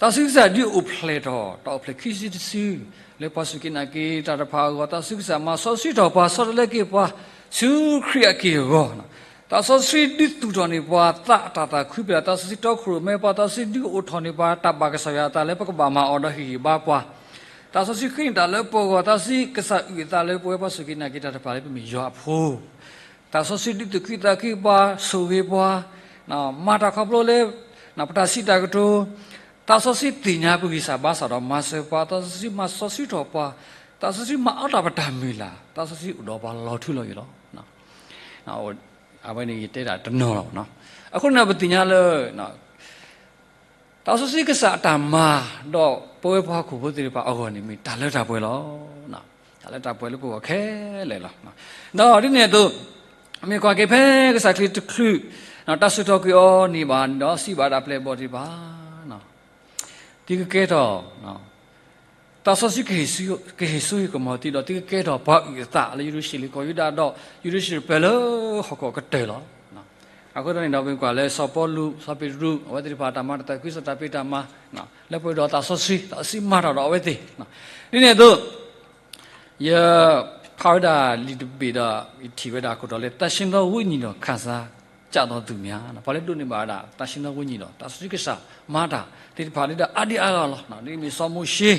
သးစီဆှံကစၢ်ဒုးအိၣ်ဖျဲၣ်ထီၣ် တၢ်အိၣ်ဖျဲၣ်ခံစုတစု လၢပှၤစူၢ်က့ၤနာ်က့ၤတၢ်တဖၣ်အဂီၢ်, သးစီဆှံကစၢ်မၤစီဆှံထီၣ်ပှၤ ဆီတလဲက့ၤပှၤ ဆူခရံာ်အက့ၢ်အဂီၤ, သးစီဆှံဒုးသူၣ်ထီၣ်န့ၢ်ပှၤသးအတၢ်သးခုဖဲဒၣ် သးစီဆှံတီခိၣ်ရိၣ်မဲပှၤ, သးစီဆှံဒုးအိးထီၣ်န့ၢ်ပှၤ တၢ်ဘၣ်ကစၢ်ယွၤအသးလၢ ပကဘၣ်မၤအီၤဒီးဟ့ၣ်ဂံၢ်ဘါပှၤ, သးစီဆှံဃ့န့ၢ်တၢ်လၢပဂီၢ်, သးစီဆှံကစၢ်အုၣ်အသးလၢပဝဲပှၤစူၢ်က့ၤနာ်က့ၤတၢ်တဖၣ်လၢပမ့ၢ်ယွၤအဖိ သးစီဆှံဒုးသူၣ်ခုသးခုပှၤ, ဆိၣ်ဂ့ၤပှၤ, မၤတၢ်ခီဖျိလၢ ပတၢ်စံးတၢ်ကတိၤ, သးစီဆှံသ့ၣ်ညါပဂံၢ်စၢ်ဘါစၢ်ဒီးမၤစၢၤပှၤ, သးစီဆှံမၤစီဆှံထီၣ်ပှၤ, သးစီဆှံမၤအီၣ်တၢ်ပတၢ်မုၢ်လၢ်, သးစီဆှံအိၣ်ဒီးပှၤလီၤထူလီၤယိာ်လီၤ. အဝဲန့ၣ်ယတဲဒၣ်တနီၤလီၤ. အဃိန့ၣ်ပသ့ၣ်ညါလၢ သးစီဆှံကစၢ်အတၢ်မၤ ဒီးပဝဲပှၤဟီၣ်ခိၣ်ဖိသ့ၣ်တဖၣ်အဂီၢ်န့ၣ် မ့ၢ်တၢ်လၢတၢ်ပှဲၤလီၤ. တၢ်လၢတၢ်ပှဲၤလၢပဂီၢ်ခဲလၢာ်လီၤ. ဒီးဒ်န့ၣ်အသိး မ့ၢ်ကွၢ်က့ၤဖဲကစၢ်ခရံာ်တချုး တၢ်စူၢ်ထီၣ်ကွံာ်အီၤန့ၣ်ဘၣ်န့ၣ်ဒီး စံးဘၣ်ဒၣ်ပျဲၢ်ဘီၣ်သ့ၣ်တဖၣ် သုကကဲထီၣ် သးစီဆှံ ကဟ့ၣ်စိဟ့ၣ်ကမီၤသုဒီး သုကကဲထီၣ်ပှၤအုၣ်အသးလၢ ယရူၤၡလ့ၣ်ကီၢ်ယူဒၤဒီး ယရူၤၡလ့ၣ်ပၢၢ်လၢဟီၣ်ခိၣ်အကတၢၢ်လီၤ. အဃိသတးန့ၣ်ဒီး ပမ့ၢ်ကွၢ်လၢစီၤပီလူး စီၤပ့းတရူး အဝဲသ့ၣ်တဖၣ်တၢ်မၤတၢ်သးခုကစီၣ်တၢ်ဖံးတၢ်မၤ လၢပှဲၤဒီးသးစီဆှံ သးစီဆှံမၤတၢ်ဒီးအဝဲသ့ၣ် ဒ်န့ၣ်အသိး ယဖးဝဲဒၣ်လံာ်တဘ့ၣ်ဒီး ယထံၣ်ဝဲဒၣ်အခိၣ်တီလၢ သန့်ရှင်းသောဝိညာဉ်တော် ခံစားကျသောသူများ ပှၤလၢဒိးန့ၢ်ဘၣ်ဝဲဒၣ် သန့်ရှင်းသောဝိညာဉ်တော် သးစီဆှံကစၢ်မၤတၢ်သ့ၣ်တဖၣ်န့ၣ်ဒီး အါဒံအါဂၤလီၤ. ဒ်မ့ၢ်စီၤမိၤၡ့,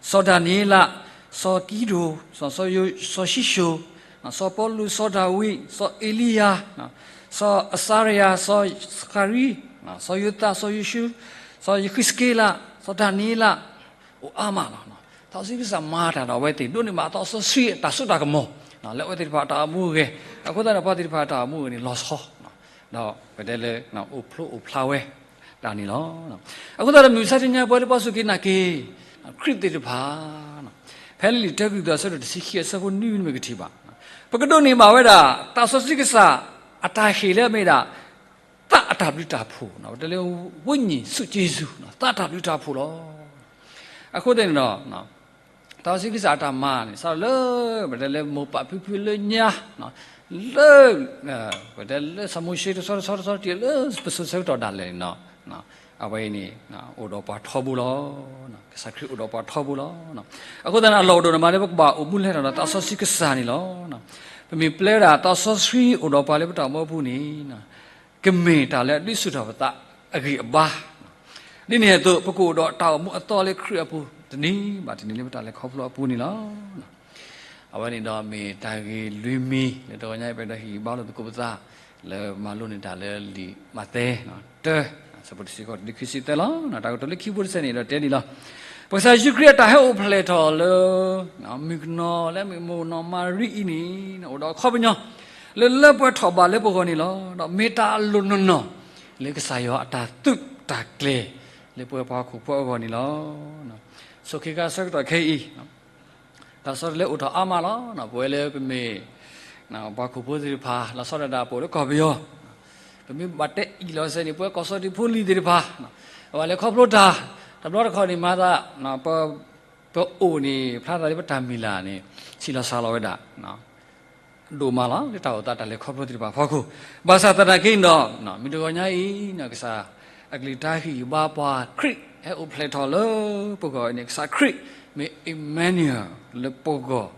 စီၤဒၤနံးယ့လး, စီၤကံဒိၣ်, စီၤယိ, စီၤၡံၣ်ၡိၣ်, စီၤပီလူး, စီၤဒၤဝံး, စီၤအ့လံယၤ, စီၤအစါရယၤ, စီၤစဃၤရံ, စီၤယိၤသး, စီၤယိၤၡူး, စီၤယဃံးစက့လး, စီၤဒၤနံးယ့လး အိၣ်အါမးလီၤ. သးစီဆှံကစၢ်မၤတၢ်ဒီးအဝဲသ့ၣ် ဒိးန့ၢ်ဘၣ်သးစီဆှံအတၢ်စိတၢ်ကမီၤ လၢအဝဲသ့ၣ်တဖၣ်အတၢ်အိၣ်မူအဂ့ၢ်, အဃိသတးဒီးပှၤသ့ၣ်တဖၣ်အတၢ်အိၣ်မူအဂ့ၢ်န့ၣ် လီၤဆီ, ဒီးပတဲလၢ အိၣ်ဖျိအိၣ်ဖျါဝဲဒၣ်န့ၣ်လီၤ. အဃိသတးဒီး မုၢ်မဆါတနံၤအံၤ ပဝဲလၢပှၤစူၢ်က့ၤနာ်က့ၤ ခရံာ်သ့ၣ်တဖၣ် ဖဲလံာ်တၢကရံၣ်သူး အဆၢဒိၣ်တဆံခံ အဆၢဖိနွံန့ၣ် ပကထံၣ်ဘၣ်, ပကဒိးန့ၢ်ဘၣ်ဝဲဒၣ် သးစီဆှံကစၢ်အတၢ်ဟ့ၣ်လၢအမ့ၢ်ဒၣ် သးအတၢ်ဘျုးတၢ်ဖှိၣ်, ပတဲလၢ ဝိညာဉ်စုကျေးဇူး, သးအတၢ်ဘျုးတၢ်ဖှိၣ်လီၤ. အဃိသတးန့ၣ်ဒီး သးစီဆှံကစၢ်အတၢ်မၤန့ၣ် စးထီၣ်လၢ ပတဲလၢမိၢ်ပၢ်ဖံဖုလၢညါ လၢ ပတဲလၢစီၤမိၤၡ့တဆီတဆီတဆီတံၢ်လၢပစိၤဆၢကတီၢ်ဒၣ်လဲာ်န့ၣ်လီၤ. အဝဲအံၤန့ၣ် အိၣ်ဒီးပှၤထီဘိလီၤ. ကစၢ်ခရံာ်အိၣ်ဒီးပှၤထီဘိလီၤ. အဃိသတးန့ၣ် အလီၢ်အိၣ်ဒိၣ်န့ၣ်မးလၢပကဘၣ်အိၣ်မူလဲၤထီၣ်ဒီးသးစီဆှံကစၢ်န့ၣ်လီၤ. ပမ့ၢ်ပျဲဝဲဒၣ်သးစီဆှံအိၣ်ဒီးပှၤလၢပတၢ်အိၣ်မူအပူၤန့ၣ် ကမ့ၢ်တၢ်လၢအဒုးဆူၣ်ထီၣ်ပသးအဂံၢ်အဘါ ဒ်န့ၣ်အသိး ပကအိၣ်ဒီးတၢ်အိၣ်မူအသီလၢခရံာ်အပူၤ တနံၤဘၣ်တနံၤလၢပတၢ်လဲၤခီဖျိအပူၤန့ၣ်လီၤ. အဝဲန့ၣ်ဒီးမ့ၢ်တၢ်ဂ့ၢ်လွံၢ်မံၤလၢတဂီၤညါအံၤ ပအဲၣ်ဒိးဟ့ၣ်ဂံၢ်ဘါလိာ်သကိးပသး လၢမၤလိန့ၢ်တၢ်လၢလံာ်မးသဲ တၢ ဆၢဖိတဆံဃိးတုၤလၢခံဆံသၢလီၤ. တၢ်ကတိၤလၢခံဘိတဆၢန့ၣ်ဒီးတဲဒ်လီၤ. ပကစၢ်ယ့ၣ်ၡူးခရံာ်အတၢ်ဟဲအိၣ်ဖျဲၣ်ထီၣ်လၢ မုၣ်ကနီၤလၢမ့ၢ်မိၢ်နီၢ်မၤရံအံၤန့ၣ် အိၣ်ဒီးအခီပညီ လၢလၢပှဲၤထီၣ်ဘၣ်လၢပဂီၢ်န့ၣ်လီၤ. ဒီးမ့ၢ်တၢ်အလိၣ်နီၢ်နီၢ် လၢကစၢ်ယွၤအတၢ်သုးတၢ်ကျဲၤ လၢပဝဲပှၤဟီၣ်ခိၣ်ဖိအဂီၢ်န့ၣ်လီၤ. ဆိးက့ၤကါဆၢကတီၢ်ခဲအံၤ တၢ်ဆီတလဲအိၣ်ထီၣ်အါမးလီၤ. ပဝဲလၢပမ့ၢ် ပှၤဟီၣ်ခိၣ်ဖိသ့ၣ်တဖၣ် လီၤဆီဒၣ်တၢ်ပအိၣ်လၢကီၢ်ပယီၤ ပမ့ၢ်ဘၣ်တဲအံၤလီၤစဲန့ၣ် ပဝဲကီၢ်စီၤဒံဖိလံၤသ့ၣ်တဖၣ် အဝဲလဲၤခီဖျိတၢ် တဘျီတခီၣ်န့ၣ်မၤသး ပအိၣ်န့ၣ် ဖျါသးလၢပတၢ်မုၢ်လၢ်န့ၣ် ဆံးလီၤစှၤလီၤဝဲဒၣ် ဒိၣ်မးလီၤ လၢတၢ်အိၣ်သးတၢ်လဲၤခီဖျိသ့ၣ်တဖၣ်အဖီခိၣ်. ဘၣ်ဆၣ်သနာ်က့န့ၣ်ဒီး မုၢ်တဂီၤညါအံၤ ကစၢ်အကလုၢ်ကထါဟ့ၣ်ဂံၢ်ဘါပှၤ ခရံာ်ဟဲအိၣ်ဖျဲၣ်ထီၣ်လၢပဂီၢ်အံၤန့ၣ် ကစၢ်ခရံာ်မ့ၢ် Emmanuel လၢပဂီၢ်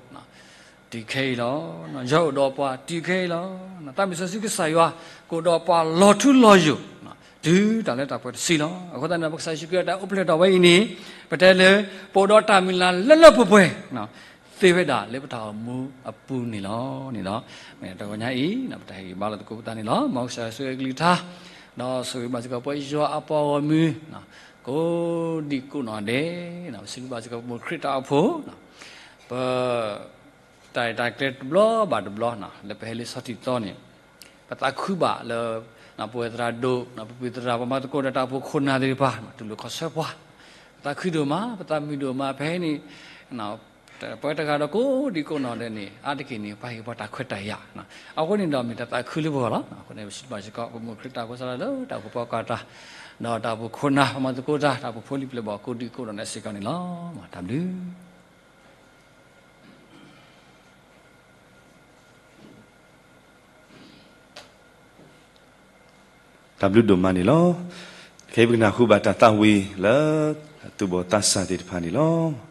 တုၤခဲအံၤလီၤ. ယွၤအိၣ်ဒီးပှၤတုၤခဲအံၤလီၤ. သးမုၢ်စီဆှံကစၢ်ယွၤ ကအိၣ်ဒီးပှၤလီၤထူလီၤယိာ် တုၤတၢ်လၢတၢ်ပှဲၤတဆံလီၤ. အဃိသတးန့ၣ် ပကစၢ်ယ့ၣ်ၡူးခရံာ်အတၢ်အိၣ်ဖျဲၣ်ထီၣ်ဝဲအံၤန့ၣ် ပတဲလၢ ပအိၣ်ဒီးတၢ်မုၢ်လၢ်လၢလၢပှဲၤပှဲၤ သ့ဝဲဒၣ်လၢပတၢ်အိၣ်မူအပူၤန့ၣ်လီၤ. န့ၣ်ဒီး မ့ၢ်တဂီၤညါအံၤ ပတၢ်ဟ့ၣ်ဂံၢ်ဘါလိာ်သကိးပသးန့ၣ်လီၤ. မ်ကစၢ်ယွၤဆိၣ်ဂ့ၤအကလုၢ်ကထါ ဒီးဆိၣ်ဂ့ၤဘၣ်စ့ၢ်ကီးပှၤကညီအပှၤဂီၢ်မုၢ် ကိးဒံကိးနီၢ်ဒဲး ပစံးဘျုးဘၣ်စ့ၢ်ကီးပမိၢ်ခရံာ်တၢ်အိၣ်ဖှိၣ် ပ တၢ်ရဲၣ်တၢ်ကျဲၤတဘျီဘၣ်တဘျီ လၢပဟဲလၢဆီၣ်တံၢ်သီန့ၣ် ပသးခုဘၣ်လၢ ပဝဲသရၣ်ဒိၣ် ပပုၢ်သရၣ် ပှၤမၤသကိးဒီးတၢ်အိၣ်ဖှိၣ်ခိၣ်နၢ်သ့ၣ်တဖၣ် တူၢ်လိာ်ခီၣ်ဆၢပှၤ ပသးခုဒိၣ်မး ပသးမုာ်ဒိၣ်မးဖဲအံၤန့ၣ် ပဝဲတဂၤဒီးကိးဒံကိးနီၢ်ဒဲးန့ၣ် အါတက့ၢ်န့ၣ် ပှၤဟ့ၣ်ပှၤတၢ်ခွဲးတၢ်ယာ် အဃိန့ၣ်ဒီးမ့ၢ်တၢ်သးခုလၢပဂီၢ်လီၤ. အဃိန့ၣ် ပစံးဘျုးဘၣ်စ့ၢ်ကီး ပမိၢ်ခရံာ်တၢ်အိၣ်ဖှိၣ်စးထီၣ်လၢတၢ်အိၣ်ဖှိၣ်ဖီကွၢ်တၢ် ဒီးတၢ်အိၣ်ဖှိၣ်ခိၣ်နၢ် ပှၤမၤသကိးတၢ် တၢ်အိၣ်ဖှိၣ်ဖိလံၤပျဲၢ်ဘီၣ်ကိးဒံကိးနီၢ်ဒဲးစ့ၢ်ကီးန့ၣ်လီၤ. တၢ်ဘျုး တၢ်ဘျုးဒိၣ်မးန့ၣ်လီၤ. ခဲအံၤပကနၢ်ဟူဘၣ်တၢ်သးဝံၣ်လၢ သူၣ်ဘီၣ်သးစၢ်သ့ၣ်တဖၣ်န့ၣ်လီၤ.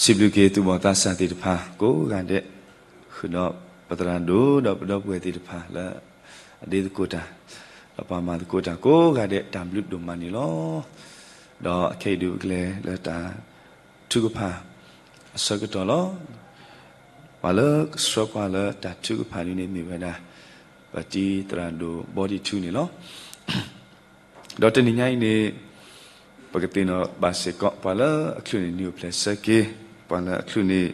စံးဘျုးက့ၤသူၣ်ဘီၣ်သးစၢ်သ့ၣ်တဖၣ်ကိးဂၤဒဲး, ဃုာ်ဒီးပသရၣ်ဒိၣ်ဒီးပဒီပုၢ်ဝဲၢ်သ့ၣ်တဖၣ်လၢ အဒ့သကိးတၢ်, ဒီးပှၤမၤသကိးတၢ်ကိးဂၤဒဲးတၢ်ဘျုးဒိၣ်မးန့ၣ်လီၤ. ဒီးအခဲအံၤဒုးပကလဲၤလၢတၢ်ထုကဖၣ်အဆၢကတီၢ်လီၤ. ပှၤလၢကဆှၢပှၤလၢတၢ်ထုကဖၣ်ဒ်န့ၣ်မ့ၢ်ဝဲဒၣ် ပတံၤသရၣ်ဒိၣ်ဘီဒံထူန့ၣ်လီၤ. ဒီးတနံၤညါအံၤန့ၣ် ပကသ့ၣ်နီၣ်ဘၣ်စ့ၢ်ကီး ပှၤလၢအချုးန့ၢ်နံၣ်အိၣ်ဖျဲၣ်ဆၢက့ၤ ပှၤလၢအချုးန့ၢ်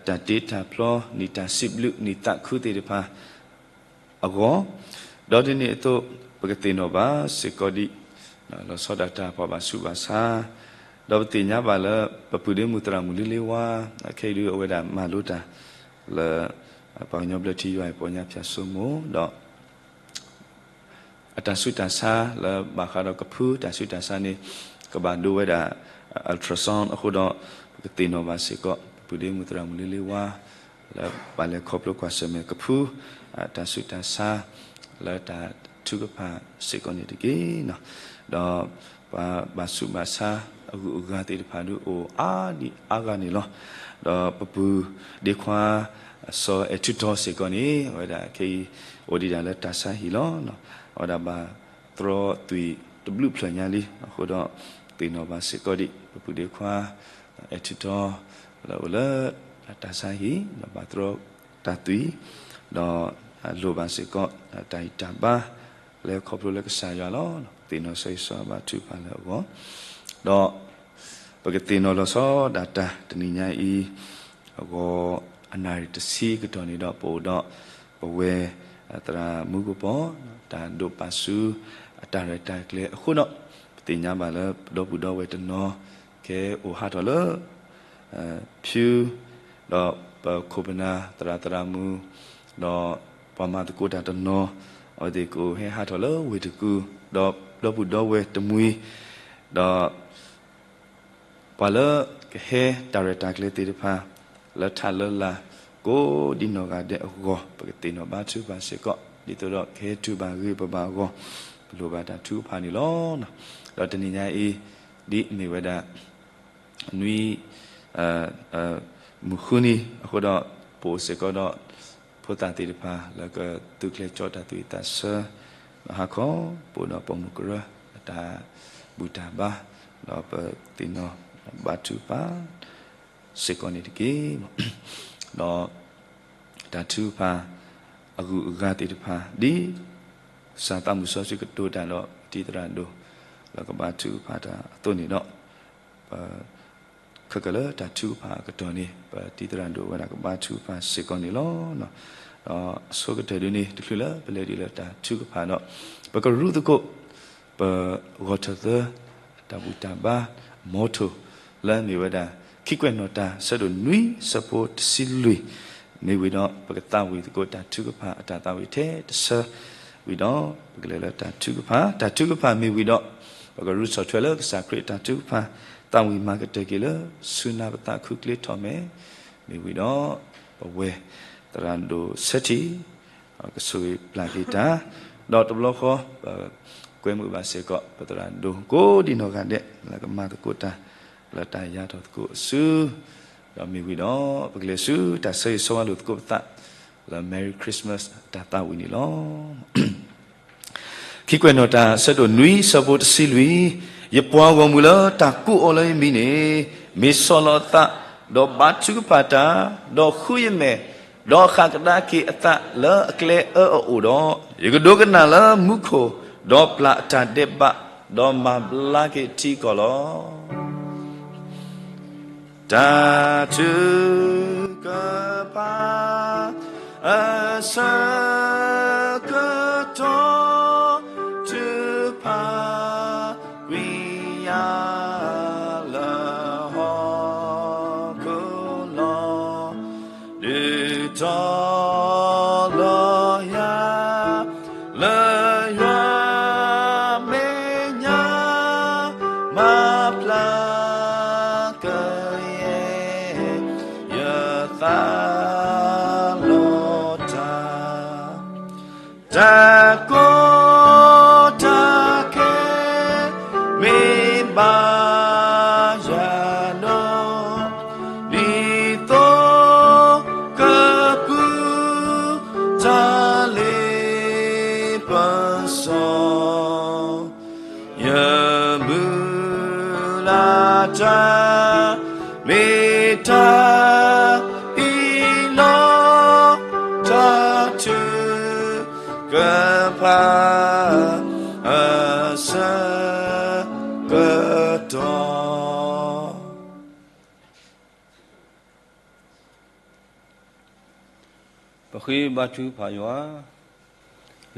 တၢ်တ့တၢ်ဖျီ နံၣ်တၢ်စံးဘျုး နံၣ်သးခုသ့ၣ်တဖၣ်အဂီၢ်, ဒီးဒ်န့ၣ်အသိး ပကသ့ၣ်နီၣ်ဘၣ်စ့ၢ်ကီးဒ် လီၤဆီဒၣ်တၢ် ပှၤဘၣ်ဆူးဘၣ်ဆါ, ဒီးပသ့ၣ်ညါဘၣ်လၢ ပပုၢ်ဒ့မုၣ်သရၣ်မုၣ်လံလ့ဝါ အခဲအံၤဒုးအဝဲဒၣ်မၤလိတၢ်လၢ ပှၤကညီဘျၢထံယွၤအံၤပီညါဖၠၣ်စိမိၤ ဒီး အတၢ်ဆူးတၢ်ဆါလၢဘၣ်ဃးဒီးကဖုတၢ်ဆူးတၢ်ဆါန့ၣ် ကဘၣ်ဒိဝဲဒၣ် ultrasound အဃိဒီး ပကသ့ၣ်နီၣ်ဘၣ်စ့ၢ်ကီး ပပုၢ်ဒ့မုၣ်သရၣ်မုၣ်လံလ့ဝါ လၢဘၣ်လဲၤခီဖျိကွၢ်ဆၢၣ်မဲာ်ကဖု တၢ်ဆူးတၢ်ဆါ လၢတၢ်ထုကဖၣ်စ့ၢ်ကီးန့ၣ်တက့ၢ်. ဒီးပှၤဘၣ်ဆူးဘၣ်ဆါအဂုၤအဂၤသ့ၣ်တဖၣ်ဒုးအိၣ်အါဒံးအါဂၤန့ၣ်လီၤ. ဒီးပပုၢ်ဒ့ခွါ စီၤအဲၣ်ထုထီစ့ၢ်ကီးန့ၣ် အဝဲဒၣ်ခဲအံၤ အိၣ်ဒံးဒၣ်လၢတၢ်ဆါဟံၣ်လီၤ. အဝဲဒၣ်ဘၣ်သရီသုးတဘျုးဖျၢၣ်ညါလံ အဃိဒီး သ့ၣ်နီၣ်ဘၣ်စ့ၢ်ကီးဒံး ပပုၢ်ဒ့ခွါ အဲၣ်ထုထီ လၢအိၣ်လၢတၢ်ဆါဟံၣ် ဒီးဘၣ်သရီတၢ်သွံၣ် ဒီးလိၣ်ဘၣ်စ့ၢ်ကီး တၢ်ဂံၢ်တၢ်ဘါ လၢခီဖျိလၢကစၢ်ယွၤလီၤ. သ့ၣ်နီၣ်ဆၢဂ့ၤဆၢဝါဘါထုကဖၣ်လၢအဂီၢ် ဒီး ပကသ့ၣ်နီၣ်လီၤဆီဒၣ်တၢ်တနံၤညါအံၤ အဂီၢ်အနၣ်ရံၣ်တဆံကတီၢ်န့ၣ်ဒီး ပအိၣ်ဒီး ပဝဲ သရၣ်မူကပီၤ တၢ်ဒိးပာ်ဆူ အတၢ်ရဲၣ်တၢ်ကျဲၤအဃိဒီး ပသ့ၣ်ညါဘၣ်လၢပဒီပုၢ်ဒီဝဲၢ်တနီၤ ကဲအိၣ်ဟးထီၣ်လၢ ဖၠူ ဒီးပခိၣ်ပနၢ်သရၣ်သရၣ်မုၣ် ဒီးပှၤမၤသကိးတၢ်တနီၤ အဝဲသ့ၣ်ကအိၣ်ဟဲဟးထီၣ်လၢဝ့ၢ်တကူၣ် ဒီးပဒီပုၢ်ဒီဝဲၢ်တမှံၤ ဒီး ပှၤလၢကဟဲတၢ်ရဲၣ်တၢ်ကျဲၤသ့ၣ်တဖၣ် လၢထးလၢလာ် ကိးဒံနီၢ်ဂၤဒဲးအဂီၢ် ပကသ့ၣ်နီၣ်ဘါထုကဖၣ်စ့ၢ်ကီး ဒ်သိးဒီးကဟဲတူၢ်ဘၣ်ဂ့ၤပဘၣ်အဂီၢ် ပလိၣ်ဘၣ်တၢ်ထုကဖၣ်န့ၣ်လီၤ. ဒီးတနံၤညါအံၤ ဒ်အမ့ၢ်ဝဲဒၣ် နွံ မုၢ်ဃုနံၤအဃိဒီး ပအိၣ်စ့ၢ်ကီးဒီး ဖိသၣ်သ့ၣ်တဖၣ် လၢကသုးကျဲၤကၠီတၢ်သူၣ်ဝံၣ်သးဆၢ ဟါခီ ပအိၣ်ဒီးပိာ်မုၣ်ကရၢ အတၢ်ဘူၣ်တၢ်ဘါ ဒီးပသ့ၣ်နီၣ်ဘါထုကဖၣ် စ့ၢ်ကီးန့ၣ်တက့ၢ်. ဒီး တၢ်ထုကဖၣ် အဂုၤအဂၤသ့ၣ်တဖၣ် ဒ် ကစၢ်သးမုၢ်စီဆှံကတိၤတၢ်ဒီး ပတံၤသရၣ်ဒိၣ် လၢကဘါထုကဖၣ်တၢ်အသိးန့ၣ်ဒီး ပ ခဲကၢၢ်လၢတၢ်ထုကဖၣ်အကတီၢ်န့ၣ် ပတံၤသရၣ်ဒိၣ်ဝဲဒၣ်ကဘါထုကဖၣ်စ့ၢ်ကီးန့ၣ်လီၤ. ဒီးအဆိကတၢၢ်ဒ်န့ၣ် တချုးလၢပလဲၤဒံးလၢတၢ်ထုကဖၣ်ဒီး ပကရူသကိး ပဂီၤထၢၣ်သၢ တၢ်ဘူၣ်တၢ်ဘါ motto လၢမ့ၢ်ဝဲဒၣ် ခံကွဲးနီၣ်တၢ်ဆၢဒိၣ်နွံဆၢဖိတဆံလွံၢ် မ့ၢ်ဝံၤဒီး ပကသးဝံၣ်သကိးတၢ်ထုကဖၣ်အတၢ်သးဝံၣ်ထဲတဆၢ ဝံၤဒီး ပကလဲၤလၢတၢ်ထုကဖၣ်, တၢ်ထုကဖၣ်မ့ၢ်ဝံၤဒီး ပကရူဆီၣ်ထွဲလၢကစၢ်ခရံာ်အတၢ်ထုကဖၣ် သးဝံၣ်မၤကတၢၢ်က့ၤလၢ ဆူနါပသးခုကျ့ထီၣ်မဲာ်, မ့ၢ်ဝံၤဒီး ပဝဲ သရၣ်ဒိၣ်ဆၢထံၣ် ကဆိၣ်ဂ့ၤပျၢ်က့ၤတၢ်, ဒီးတဘျီဃီ ပကွဲမုာ်ဘၣ်စ့ၢ်ကီး ပသရၣ်ဒိၣ်ကိးဒံနီၢ်ဂၤဒဲး လၢကမၤသကိးတၢ် လၢတၢ်ယါထီၣ်သကိးအစု ဒီးမ့ၢ်ဝံၤဒီး ပကလဲၤဆူတၢ်ဆၢဂ့ၤဆၢဝါလိာ်သကိးပသး လၢ Merry Christmas တၢ်သးဝံၣ်န့ၣ်လီၤ. ခံကွဲးနီၣ်တၢ်ဆၢဒိၣ်နွံဆၢဖိတဆံလွံၢ်, ယပှၤဂီၢ်မုၢ်လၢတၢ်ကိးအီၤလၢယမံၤန့ၣ် မ့ၢ်ဆီၣ်လီၤအသး ဒီးဘါထုကဖၣ်တၢ်, ဒီးဃုယမဲာ်, ဒီးဃၣ်ကဒါက့ၤအသးလၢအကျဲအၢအအိၣ်ဒီး, ယကဒိကနၣ်လၢမူခိၣ်, ဒီးပျၢ်အတၢ်ဒဲးဘး, ဒီးမၤဘျါက့ၤထံကီၢ်လီၤ. တၢ်ထုကဖၣ် အဆၢကတီၢ် ထုကဖၣ်ကွံာ်ယၤလၢ ဟီၣ်ခိၣ်လီၤ. ဒုးတီလီၤယၤ လၢယွၤမဲာ်ညါ မၤဘျါကယဲၢ် ယသးလီတၢ် တၢ်ကီတၢ်ခဲ မ့ၢ်ဘၣ်ယၤဒီး တၢ်မ့ၢ်တၢ်အံၤလီၤ, တၢ်ထုကဖၣ်အဆၢကတီၢ်. ပဃ့ဘါထုကဖၣ်ယွၤ,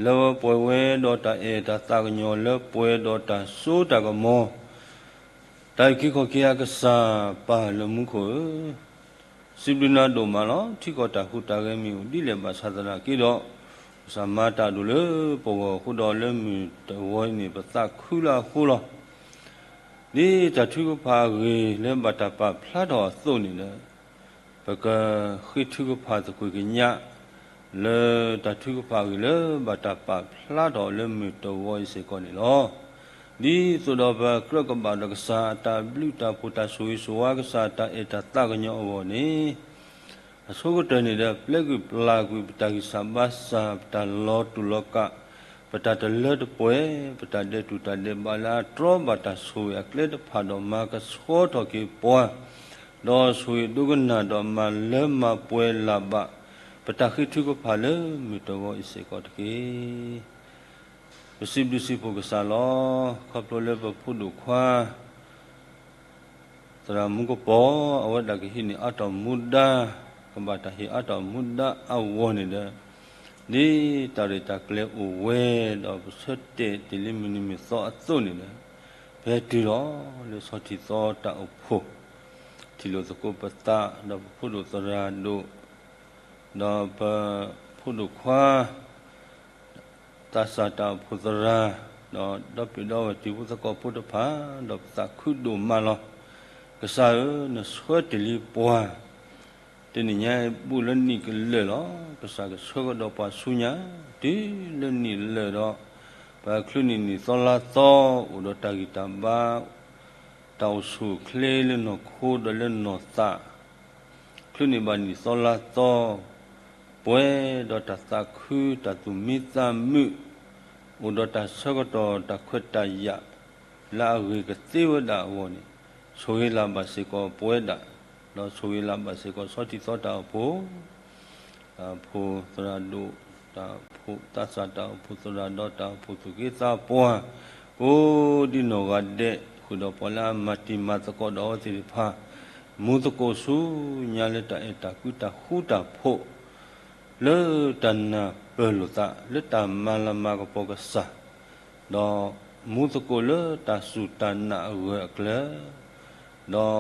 လၢပှဲၤဝဲဒီးတၢ်အဲၣ်တၢ်သးကညီၤ, လၢပှဲၤဒီးတၢ်စိတၢ်ကမီၤ, တၢ်အုၣ်က့ၤခီၣ်က့ၤအကစၢ်ပၢ်လၢမူခိၣ်ဧၢ, စံးဘျုးနၤဒိၣ်မးလီၤ. ထံကီၢ်တၢ်ဟူးတၢ်ဂဲၤမ့ၢ်အိၣ်ဒ်လဲၣ်ဘၣ်ဆၣ်သနာ်က့ဒီး, ကစၢ်မၤတၢ်ဒိၣ်လၢပဂီၢ်အဃိဒီး လၢမုၢ်တဂီၤအံၤန့ၣ် ပသးခုလၢအဃိလီၤ. ဒ်တၢ်ထုကဖၣ်အဂ့ၢ်လၢဘၣ်တၢ်ပာ်ဖျါထီၣ်အသိးန့ၣ်ဒီး, ပကဃ့ထုကဖၣ်သကွ့ၢ်ကညး လၢတၢ်ထုကဖၣ်အဂ့ၢ်လၢဘၣ်တၢ်ပာ်ဖျါထီၣ်လၢမုၢ်တဂီၤအံၤစ့ၢ်ကီးန့ၣ်လီၤ. ဒ်သိးဒီးပကြၢးကဘၣ်ဒီးကစၢ်အတၢ်ဘျုးတၢ်ဖှိၣ်တၢ်ဆိၣ်ဂ့ၤဆိၣ်ဝါ ကစၢ်အတၢ်အဲၣ်တၢ်သးကညီၤအဂီၢ်န့ၣ်, အဆိကတၢၢ်န့ၣ်ဒီး ပျဲကွံာ်ပျၢ်ကွံာ်ပတၢ်ဂံၢ်စၢ်ဘါစၢ် ပတၢ်လီၤတူာ်လီၤကာ် ပတၢ်တလၢတပှဲၤ ပတၢ်ဒဲးတူၢ်တၢ်ဒဲးဘးလၢအတြီဘၣ်တၢ်ဆိၣ်ဂ့ၤအကျဲတဖၣ်ဒီးမၤကဆှီထီၣ်က့ၤပှၤ, ဒီးဆိၣ်ဂ့ၤဒိကနၣ်ဒီးမၤလၢမၤပှဲၤလၢ်ဘၣ် ပတၢ်ဃ့ထုကဖၣ်လၢမုၢ်တဂီၤအံၤစ့ၢ်ကီးတက့ၢ်. ပစံးဘျုးစံးဖှိၣ်ကစၢ်လီၤ. ခီဖျိလၢပဖိဒိၣ်ခွါ သရၣ်မူကပီၤ အဝဲဒၣ်ကဟံးန့ၢ်အါထီၣ်မူဒါ, ကဘၣ်တၢ်ဟ့ၣ်အါထီၣ်မူဒါအဂီၢ်န့ၣ်ဒီး, ဒ်တၢ်ရဲၣ်တၢ်ကျဲၤအိၣ်ဝဲဒီးပဆၢတဲာ်တ့ၢ်လံမုၢ်နံၤမုၢ်သီအသိးန့ၣ်ဒီး, ပဟဲတုၤလီၤလၢဆီထံးသီတၢ်အိၣ်ဖှိၣ်, ထံၣ်လိာ်သကိးပသး ဒီးပဖိဒိၣ်သရၣ်ဒိၣ် ဒီးပဖိဒိၣ်ခွါ သးစၢ်တၢ်အိၣ်ဖှိၣ်သရၣ်, ဒီးဒီပုၢ်ဒီဝဲၢ်တံၤဖိသကိးဖိတဖၣ်, ဒီးပသးခုဒိၣ်မးလီၤ. ကစၢ်ဧၢ, နဆှၢတ့ၢ်လံပှၤ တနံၤညါအံၤ ဘူးလၢနံၣ်ကလၢာ်လီၤ. ကစၢ်ကဆှၢကဒီးပှၤဆူညါ တုၤလၢနံၣ်လၢာ်ဒီး, ပချုးန့ၢ်နံၣ်သီလါသီ အိၣ်ဒီးတၢ်ဂံၢ်တၢ်ဘါ တၢ်အိၣ်ဆူၣ်အိၣ်ချ့လၢနီၢ်ခိဒီးလၢနီၢ်သး, ချုးန့ၢ်ဘၣ်နံၣ်သီလါသီ, ပှဲၤဒီးတၢ်သးခုတၢ်သူၣ်မံသးမုာ်, အိၣ်ဒီးတၢ်ဆၢကတီၢ်တၢ်ခွဲးတၢ်ယာ် လၢအဂ့ၤကသ့ဝဲဒၣ်အဂီၢ်န့ၣ်, ဆိၣ်ဂ့ၤလၢ်ဘၣ်စ့ၢ်ကီးပဝဲဒၣ်, ဒီးဆိၣ်ဂ့ၤလၢ်ဘၣ်စ့ၢ်ကီးဆီထံးသီတၢ်အိၣ်ဖှိၣ် တၢ်အိၣ်ဖှိၣ်သရၣ်ဒိၣ်, တၢ်အိၣ်ဖှိၣ်သးစၢ် တၢ်အိၣ်ဖှိၣ်သရၣ်ဒီးတၢ်အိၣ်ဖှိၣ်သူၣ်က့သးပှၢ်, ကိးဒံနီၢ်ဂၤဒဲး ဃုာ်ဒီးပှၤလၢအမၤတံၤမၤသကိးဒီးအဝဲသ့ၣ်တဖၣ်, မူသကိးဆူညါလၢတၢ်အဲၣ်တၢ်ကွံတၢ်ဃူတၢ်ဖိး လၢတၢ်နၢ်ပၢၢ်လိာ်သး လၢတၢ်မၤလၤမၤကပီၤကစၢ်, ဒီးမူသကိးလၢတၢ်စူၢ်တၢ်နာ်အဂၢၢ်အကျၢၤ, ဒီး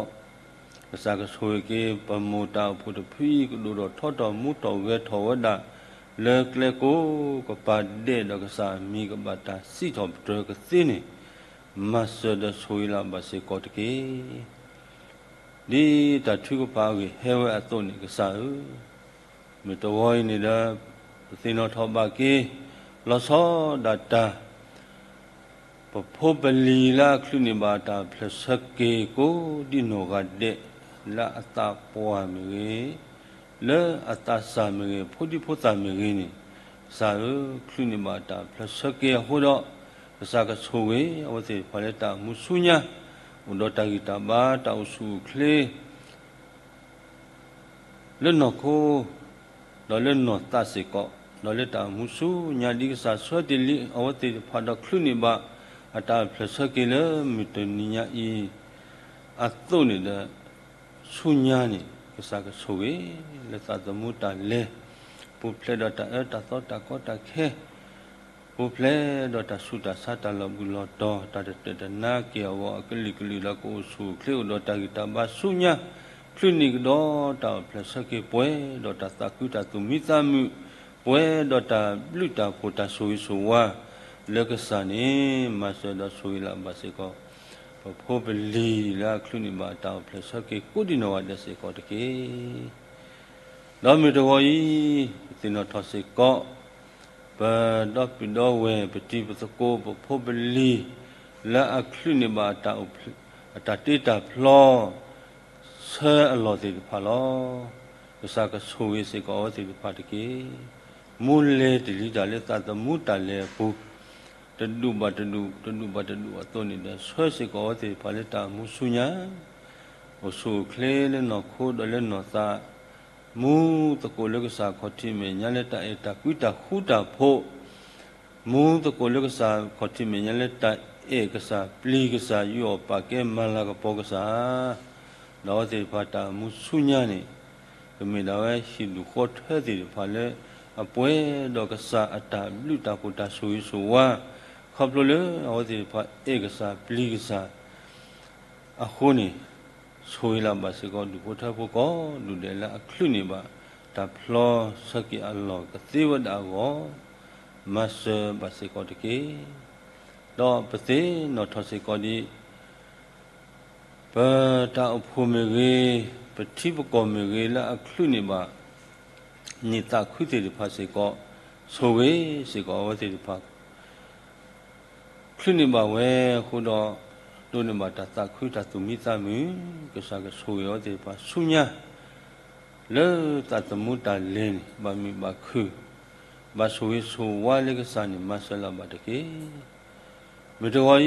ကစၢ်ကဆိၣ်ဂ့ၤက့ၤ ပမိၢ်တၢ်အိၣ်ဖှိၣ်တဖုအံၤ ကဒိၣ်ထီၣ်ထီထီၣ်မူထီၣ်ဂဲၤထီၣ်ဝဲဒၣ် လၢကျဲကိးကပၤဒဲး ဒီးကစၢ်အမံၤကဘၣ်တၢ်စံးထီၣ်ပတြၢၤကသ့န့ၣ်, မၤစၢၤဒီးဆိၣ်ဂ့ၤလၢ်ဘၣ်စ့ၢ်ကီးတက့ၢ်. ဒ်တၢ်ထုကဖၣ်အဂ့ၢ်ဟဲဝဲအသိးန့ၣ် ကစၢ်ဧၢ, မုၢ်တဂီၤအံၤန့ၣ်ဒီး ပသ့ၣ်နီၣ်ထီၣ်ဘၣ်က့ၤ လီၤဆီဒၣ်တၢ် ပဖိပလံၤလၢအချုးန့ၢ်ဘၣ်တၢ်အိၣ်ဖျဲၣ်ဆၢက့ၤ ကိးဒံနီၢ်ဂၤဒဲး လၢအသးပှၢ်မ့ၢ်ဂ့ၤ, လၢအသးစၢ်မ့ၢ်ဂ့ၤ, ဖိဒံဖိသၣ်မ့ၢ်ဂ့ၤန့ၣ်, ကစၢ်ဧၢ, ချုးန့ၢ်ဘၣ်တၢ်အိၣ်ဖျဲၣ်ဆၢက့ၤအဃိဒီး, ကစၢ်ကဆိၣ်ဂ့ၤအဝဲသ့ၣ်တဖၣ်လၢတၢ်အိၣ်မူဆူညါ, အိၣ်ဒီးတၢ်ဂံၢ်တၢ်ဘါ တၢ်အိၣ်ဆူၣ်အိၣ်ချ့ လၢနီၢ်ခိ, ဒီးလၢနီၢ်သးစ့ၢ်ကီး, ဒီးလၢတၢ်အိၣ်မူဆူညါ ဒ်ကစၢ်ဆှၢတ့ၢ်လံအဝဲသ့ၣ်တဖၣ်ဒီးချုးန့ၢ်ဘၣ် အတၢ်အိၣ်ဖျဲၣ်ဆၢက့ၤလၢမုၢ်တနံၤညါအံၤ အသိးန့ၣ်ဒီး ဆူညါန့ၣ် ကစၢ်ကဆိၣ်ဂ့ၤ လၢသးသမူတၢ်လဲၤ, ပူၤဖျဲးဒီးတၢ်အၢတၢ်သီတၢ်ကီတၢ်ခဲ ပူၤဖျဲးဒီးတၢ်ဆူးတၢ်ဆါ တၢ်လီၤဘှံးလီၤတီၤ တၢ်တတၢၢ်တနါက့ၤအဂီၢ် အကလုာ်ကလုာ်ဒီးကအိၣ်ဆူၣ်အိၣ်ချ့ အိၣ်ဒီးတၢ်ဂံၢ်တၢ်ဘါဆူညါ, ချုးန့ၢ်ကဒီးတၢ်အိၣ်ဖျဲၣ်ဆၢက့ၤပှဲၤဒီးတၢ်သးခုတၢ်သူၣ်မံသးမုာ်, ပှဲၤဒီးတၢ်ဘျုးတၢ်ဖှိၣ်တၢ်ဆိၣ်ဂ့ၤဆိၣ်ဝါ လၢကစၢ်န့ၣ် မၤစၢၤဒီးဆိၣ်ဂ့ၤလၢ်ဘၣ်စ့ၢ်ကီး ပဖိပလံၤလၢအချုးန့ၢ်ဘၣ်တၢ်အိၣ်ဖျဲၣ်ဆၢက့ၤ ကိးဒံနီၢ်ဂၤဒဲးစ့ၢ်ကီးတက့ၢ်. ဒီးမုၢ်တဂီၤအံၤ ပသ့ၣ်နီၣ်ထီၣ်စ့ၢ်ကီး ပဒီပုၢ်ဒီဝဲၢ် ပတံၤပသကိး ပဖိပလံၤ လၢအချုးန့ၢ်ဘၣ်အတၢ်တ့တၢ်ဖျီ ဆၢအလီၢ်သ့ၣ်တဖၣ်လီၤ. ကစၢ်ကဆိၣ်ဂ့ၤစ့ၢ်ကီးအဝဲသ့ၣ်တဖၣ်တက့ၢ်. မူလဲၤတ့ၢ်လံတၢ်လၢသးသမူတၢ်လဲၤအပူၤ တဒူၣ်ဘၣ်တဒူၣ် တဒူၣ်ဘၣ်တဒူၣ်အသိးန့ၣ်ဒီး ဆှၢစ့ၢ်ကီးအဝဲသ့ၣ်တဖၣ်လၢတၢ်အိၣ်မူဆူညါ အိၣ်ဆူၣ်အိၣ်ချ့လၢနီၢ်ခိဒီးလၢနီၢ်သး, မူသကိးလၢကစၢ်ခီၣ်ထံးမဲာ်ညါလၢတၢ်အဲၣ်တၢ်ကွံတၢ်ဃူတၢ်ဖိး, မူသကိးလၢကစၢ်ခီၣ်ထံးမဲာ်ညါလၢတၢ်အဲၣ်ကစၢ် ပျံၤကစၢ် ယူးယီၣ်ပာ်ကဲမၤလၤကပီၤကစၢ်, ဒီးအဝဲသ့ၣ်တဖၣ်တၢ်အိၣ်မူဆူညါန့ၣ် ကမ့ၢ်ဒၣ်ဝဲဟံၣ်ဒူၣ်ဃီထၢသ့ၣ်တဖၣ်လၢ အပှဲၤဒီးကစၢ်အတၢ်ဘျုးတၢ်ဖှိၣ်တၢ်ဆိၣ်ဂ့ၤဆိၣ်ဝါ, ခီဖျိလၢအဝဲသ့ၣ်တဖၣ်အဲၣ်ကစၢ်ပျံၤကစၢ် အဃိန့ၣ်, ဆိၣ်ဂ့ၤလၢ်ဘၣ်စ့ၢ်ကီးဒူၣ်ဖိထၢဖိကိးဒူၣ်ဒဲးလၢအချုးန့ၢ်ဘၣ် တၢ်ဖျီဆၢက့ၤအလီၢ်ကသ့ဝဲဒၣ်အဂီၢ်, မၤစၢၤဘၣ်စ့ၢ်ကီးတက့ၢ်. ဒီးပသ့ၣ်နီၣ်ထီၣ်စ့ၢ်ကီးဒ် ပတၢ်အိၣ်ဖှိၣ်မ့ၢ်ဂ့ၤ, ပထံပကီၢ်မ့ၢ်ဂ့ၤလၢအချုးန့ၢ်ဘၣ် န့ၢ်သးခုသ့ၣ်တဖၣ်စ့ၢ်ကီး, ဆိၣ်ဂ့ၤစ့ၢ်ကီးအဝဲသ့ၣ်တဖၣ် ချုးန့ၢ်ဘၣ်ဝဲအဃိဒီး, ဒိးန့ၢ်ဘၣ်တၢ်သးခုတၢ်သူၣ်မံသးမုာ်, ကစၢ်ကဆိၣ်ဂ့ၤအဝဲသ့ၣ်တဖၣ်ဆူညါ, လၢသးသမူတၢ်လဲၤန့ၣ် ဘၣ်မုာ်ဘၣ်ခုၣ်, ဘၣ်ဆိၣ်ဂ့ၤဆိၣ်ဝါလၢကစၢ်န့ၣ် မၤစၢၤလၢ်ဘၣ်တက့ၢ်. မုၢ်တဂီၤအံၤ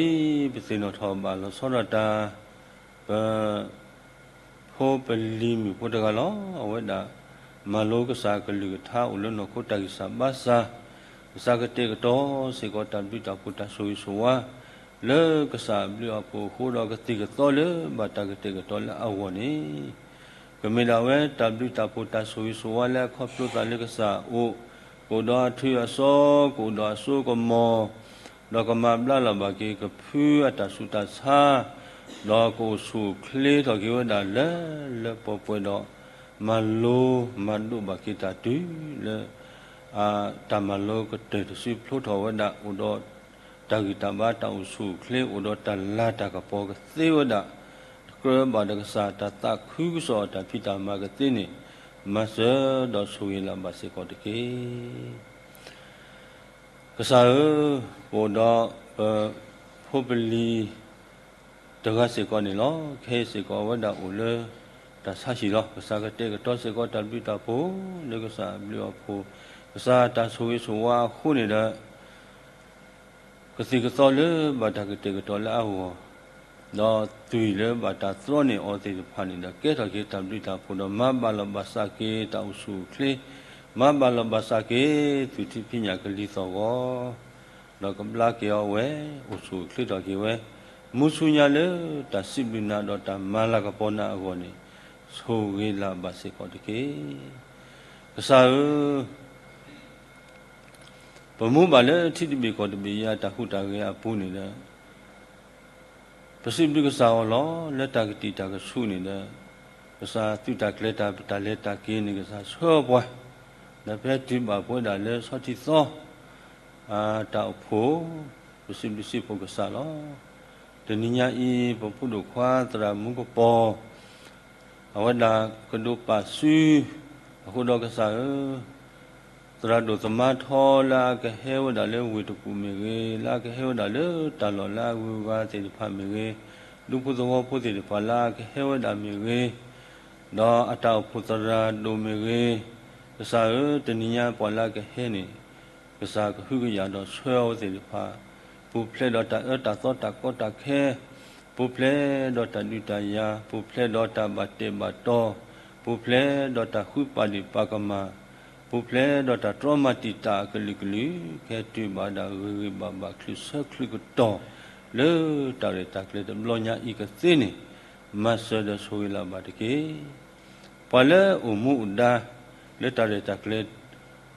ပသ့ၣ်နီၣ်ထီၣ်ဘၣ်လီၤဆီဒၣ်တၢ်, ပ ဖိပလံၤမုၣ်ဖိတဂၤလီၤ. အဝဲဒၣ် မၤလိကစၢ်အကလုၢ်ကထါအိၣ်လၢနီၢ်ခိတၢ်ဂံၢ်စၢ်ဘါစၢ်, ကစၢ်ကတဲာ်ကတီၤစ့ၢ်ကီးတၢ်ဘျုးတၢ်ဖှိၣ်တၢ်ဆိၣ်ဂ့ၤဆိၣ်ဝါ လၢကစၢ်အဘျုးအဖှိၣ်အဃိဒီးကသံၣ်ကသီလၢဘၣ်တၢ်ကတဲာ်ကတီၤလၢအဂီၢ်န့ၣ်, ကမ့ၢ်ဒၣ်ဝဲတၢ်ဘျုးတၢ်ဖှိၣ်တၢ်ဆိၣ်ဂ့ၤဆိၣ်ဝါလၢအခီဖျိသးလၢကစၢ်အအိၣ်, ကအိၣ်ဒီးအထုးအစီ, ကအိၣ်ဒီးအစိကမီၤ ဒီးကမၤဘျါလီၤဘၣ်က့ၤကဖုအတၢ်ဆူးတၢ်ဆါ, ဒီးကအိၣ်ဆူၣ်အိၣ်ချ့ထီၣ်က့ၤဝဲဒၣ်လၢလၢပှဲၤပှဲၤဒီး မၤလိမၤဒိးဘၣ်က့ၤတၢ်တုၤလၢ တၢ်မၤလိကတၢၢ်တစုဖျိထီၣ်ဝဲဒၣ် အိၣ်ဒီးတၢ်ဂံၢ်တၢ်ဘါတၢ်အိၣ်ဆူၣ်အိၣ်ချ့ အိၣ်ဒီးတၢ်လၤတၢ်ကပီၤကသ့ဝဲဒၣ်, တကြၢးဘၣ်ဒီးကစၢ်တၢ်သးခုကစီၣ်အတၢ်ဖံးတၢ်မၤကသ့န့ၣ်, မၤစၢၤဒီးဆိၣ်ဂ့ၤလၢ်ဘၣ်စ့ၢ်ကီးတက့ၢ်. ကစၢ်ဧၢ, ပအိၣ်ဒီးပဖိပလံၤ တဂၤစ့ၢ်ကီးန့ၣ်လီၤ. ခဲအံၤစ့ၢ်ကီးအဝဲဒၣ်အိၣ်လၢတၢ်ဆါဟံၣ်လီၤ. ကစၢ်ကတဲာ်ကတီၤစ့ၢ်ကီးတၢ်ဘျုးတၢ်ဖှိၣ် လၢကစၢ်အဘျုးအဖှိၣ်, ကစၢ်တၢ်ဆိၣ်ဂ့ၤဆိၣ်ဝါအဃိန့ၣ်ဒီး ကသံၣ်ကသီလၢဘၣ်တၢ်ကတဲာ်ကတီၤလၢအဂီၢ်, ဒီးသွံၣ်လၢဘၣ်တၢ်သြီန့ၢ်အီၤသ့ၣ်တဖၣ်န့ၣ်ဒီး ကဲထီၣ်က့ၤတၢ်ဘျုးတၢ်ဖှိၣ်ဒီး မၤဘၣ်လီၤဘၣ်စးက့ၤတၢ်အိၣ်ဆူၣ်အိၣ်ချ့, မၤဘၣ်လီၤဘၣ်စးက့ၤ သုးထံဖံးညၣ်ကလံၤသီၣ်ဂီၤ ဒီးကဘျါက့ၤအီၤဝဲ, အိၣ်ဆူၣ်အိၣ်ချ့ထီၣ်က့ၤဝဲ, မူဆူညါလၢတၢ်စံးဘျုးနၤဒီးတၢ်မၤလၤကပီၤနၤအဂီၢ်န့ၣ်, ဆိၣ်ဂ့ၤလၢ်ဘၣ်စ့ၢ်ကီးတက့ၢ်. ကစၢ်ဧၢ, ပမူဘၣ်လၢထံတဘ့ၣ်ကီၢ်တဘ့ၣ်အံၤအတၢ်ဟူးတၢ်ဂဲၤအပူၤန့ၣ်ဒီး ပစံးဘျုးကစၢ်အီၤလီၤ. လၢတၢ်ကတံာ်တၢ်ကဆူးန့ၣ်ဒီး ကစၢ်သုးတၢ်ကျဲၤတၢ် ပတၢ်လဲၤတၢ်က့ၤန့ၣ် ကစၢ်ဆှၢပှၤ, ဒီးပဟဲတုၤဘၣ်ပဝဲဒၣ်လၢဆီထံသီ အတၢ်အိၣ်ဖှိၣ်, ပစံးဘျုးစံးဖှိၣ်ကစၢ်လီၤ. တနံၤညါအံၤ ပဖိဒိၣ်ခွါသရၣ်မူကပီၤ အဝဲဒၣ်ကဒိးပာ်စု, အဃိဒီးကစၢ်ဧၢ, သရၣ်ဒိၣ်သမါထီလၢအကဟဲဝဲဒၣ်လၢဝ့ၢ်တကူၣ်မ့ၢ်ဂ့ၤ, လၢအကဟဲဝဲဒၣ်လၢတၢ်လီၢ်လၢအဂုၤအဂၤသ့ၣ်တဖၣ်မ့ၢ်ဂ့ၤ, ဒူဖိသဝီဖိသ့ၣ်တဖၣ်လၢအကဟဲဝဲဒၣ်မ့ၢ်ဂ့ၤ, ဒီးအတၢ်အိၣ်ဖှိၣ်သရၣ်ဒိၣ်မ့ၢ်ဂ့ၤ, ကစၢ်ဧၢ, တနံၤညါပှၤလၢအကဟဲန့ၣ် ကစၢ်ကဟုကယာ်ဒီးဆှၢအဝဲသ့ၣ်တဖၣ်, ပူၤဖျဲးဒီးတၢ်အၢတၢ်သီတၢ်ကီတၢ်ခဲ, ပူၤဖျဲးဒီးတၢ်ဒုးတၢ်ယၤ, ပူၤဖျဲးဒီးတၢ်ဘၣ်တဲာ်ဘၣ်တီၤ, ပူၤဖျဲးဒီးတၢ်ဃုပာ်ဒ့ၣ်ပာ်ကမၣ်, ပူၤဖျဲးဒီးတၢ်တြီမၤတံာ်တာ်အကလုာ်ကလုာ်, ကဟဲတုၤဘၣ်ဒၣ်ဂ့ၤဂ့ၤဘၣ်ဘၣ် ချုးဆၢချုးကတီၢ် လၢတၢ်ရဲၣ်တၢ်ကျဲၤတဘျီညါအံၤကသ့န့ၣ်, မၤစၢၤဒီးဆိၣ်ဂ့ၤလၢ်ဘၣ်တက့ၢ်. ပှၤလၢအိၣ်မူအိၣ်ဒါ လၢတၢ်ရဲၣ်တၢ်ကျဲၤ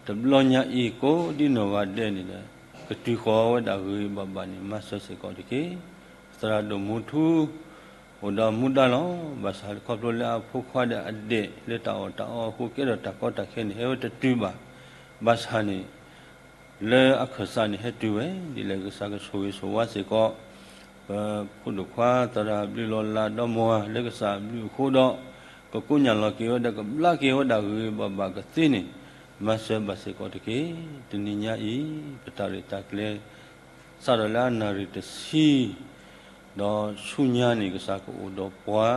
တဘျီညါအံၤကိးဒ်နီၢ်ဂၤဒဲးန့ၣ်ဒီး ကတုၤဃီၤဝဲဒၣ်ဂ့ၤဂ့ၤဘၣ်ဘၣ်န့ၣ် မၤစၢၤစ့ၢ်ကီးတက့ၢ်. သရၣ်ဒိၣ်မူထူ အိၣ်ဒီးမူဒါလီၤ. ဘၣ်ဆၣ်ခီဖျိလၢအဖိခွါဒီးအဒဲးလၢတၢ်အီၣ်တၢ်အီအဃိ ကဲထီၣ်တၢ်ကီတၢ်ခဲန့ၣ် ဟဲဝဲတတုၤဘၣ်. ဘၣ်ဆၣ်န့ၣ် လၢအခၢၣ်စးန့ၣ်ဟဲတုၤဝဲ, ဒ်လဲၣ်ကစၢ်ကဆိၣ်ဂ့ၤဆိၣ်ဝါစ့ၢ်ကီး ပဖိဒိၣ်ခွါသရၣ်ဘျုးလီၤလးဒီမါ လၢကစၢ်အဘျုးအဃိဒီး ကကိးညၣ်လီၤက့ၤဝဲဒီးကဘျါက့ၤဝဲဒၣ်ဂ့ၤဂ့ၤဘၣ်ဘၣ်ကသ့န့ၣ် မၤစၢၤဘၣ်စ့ၢ်ကီးတက့ၢ်. တနံၤညါအံၤ ပတၢ်ရဲၣ်တၢ်ကျဲၤ စးထီၣ်လၢအနၣ်ရံၣ်တဆံ ဒီးဆူညါန့ၣ် ကစၢ်ကအိၣ်ဒီးပှၤ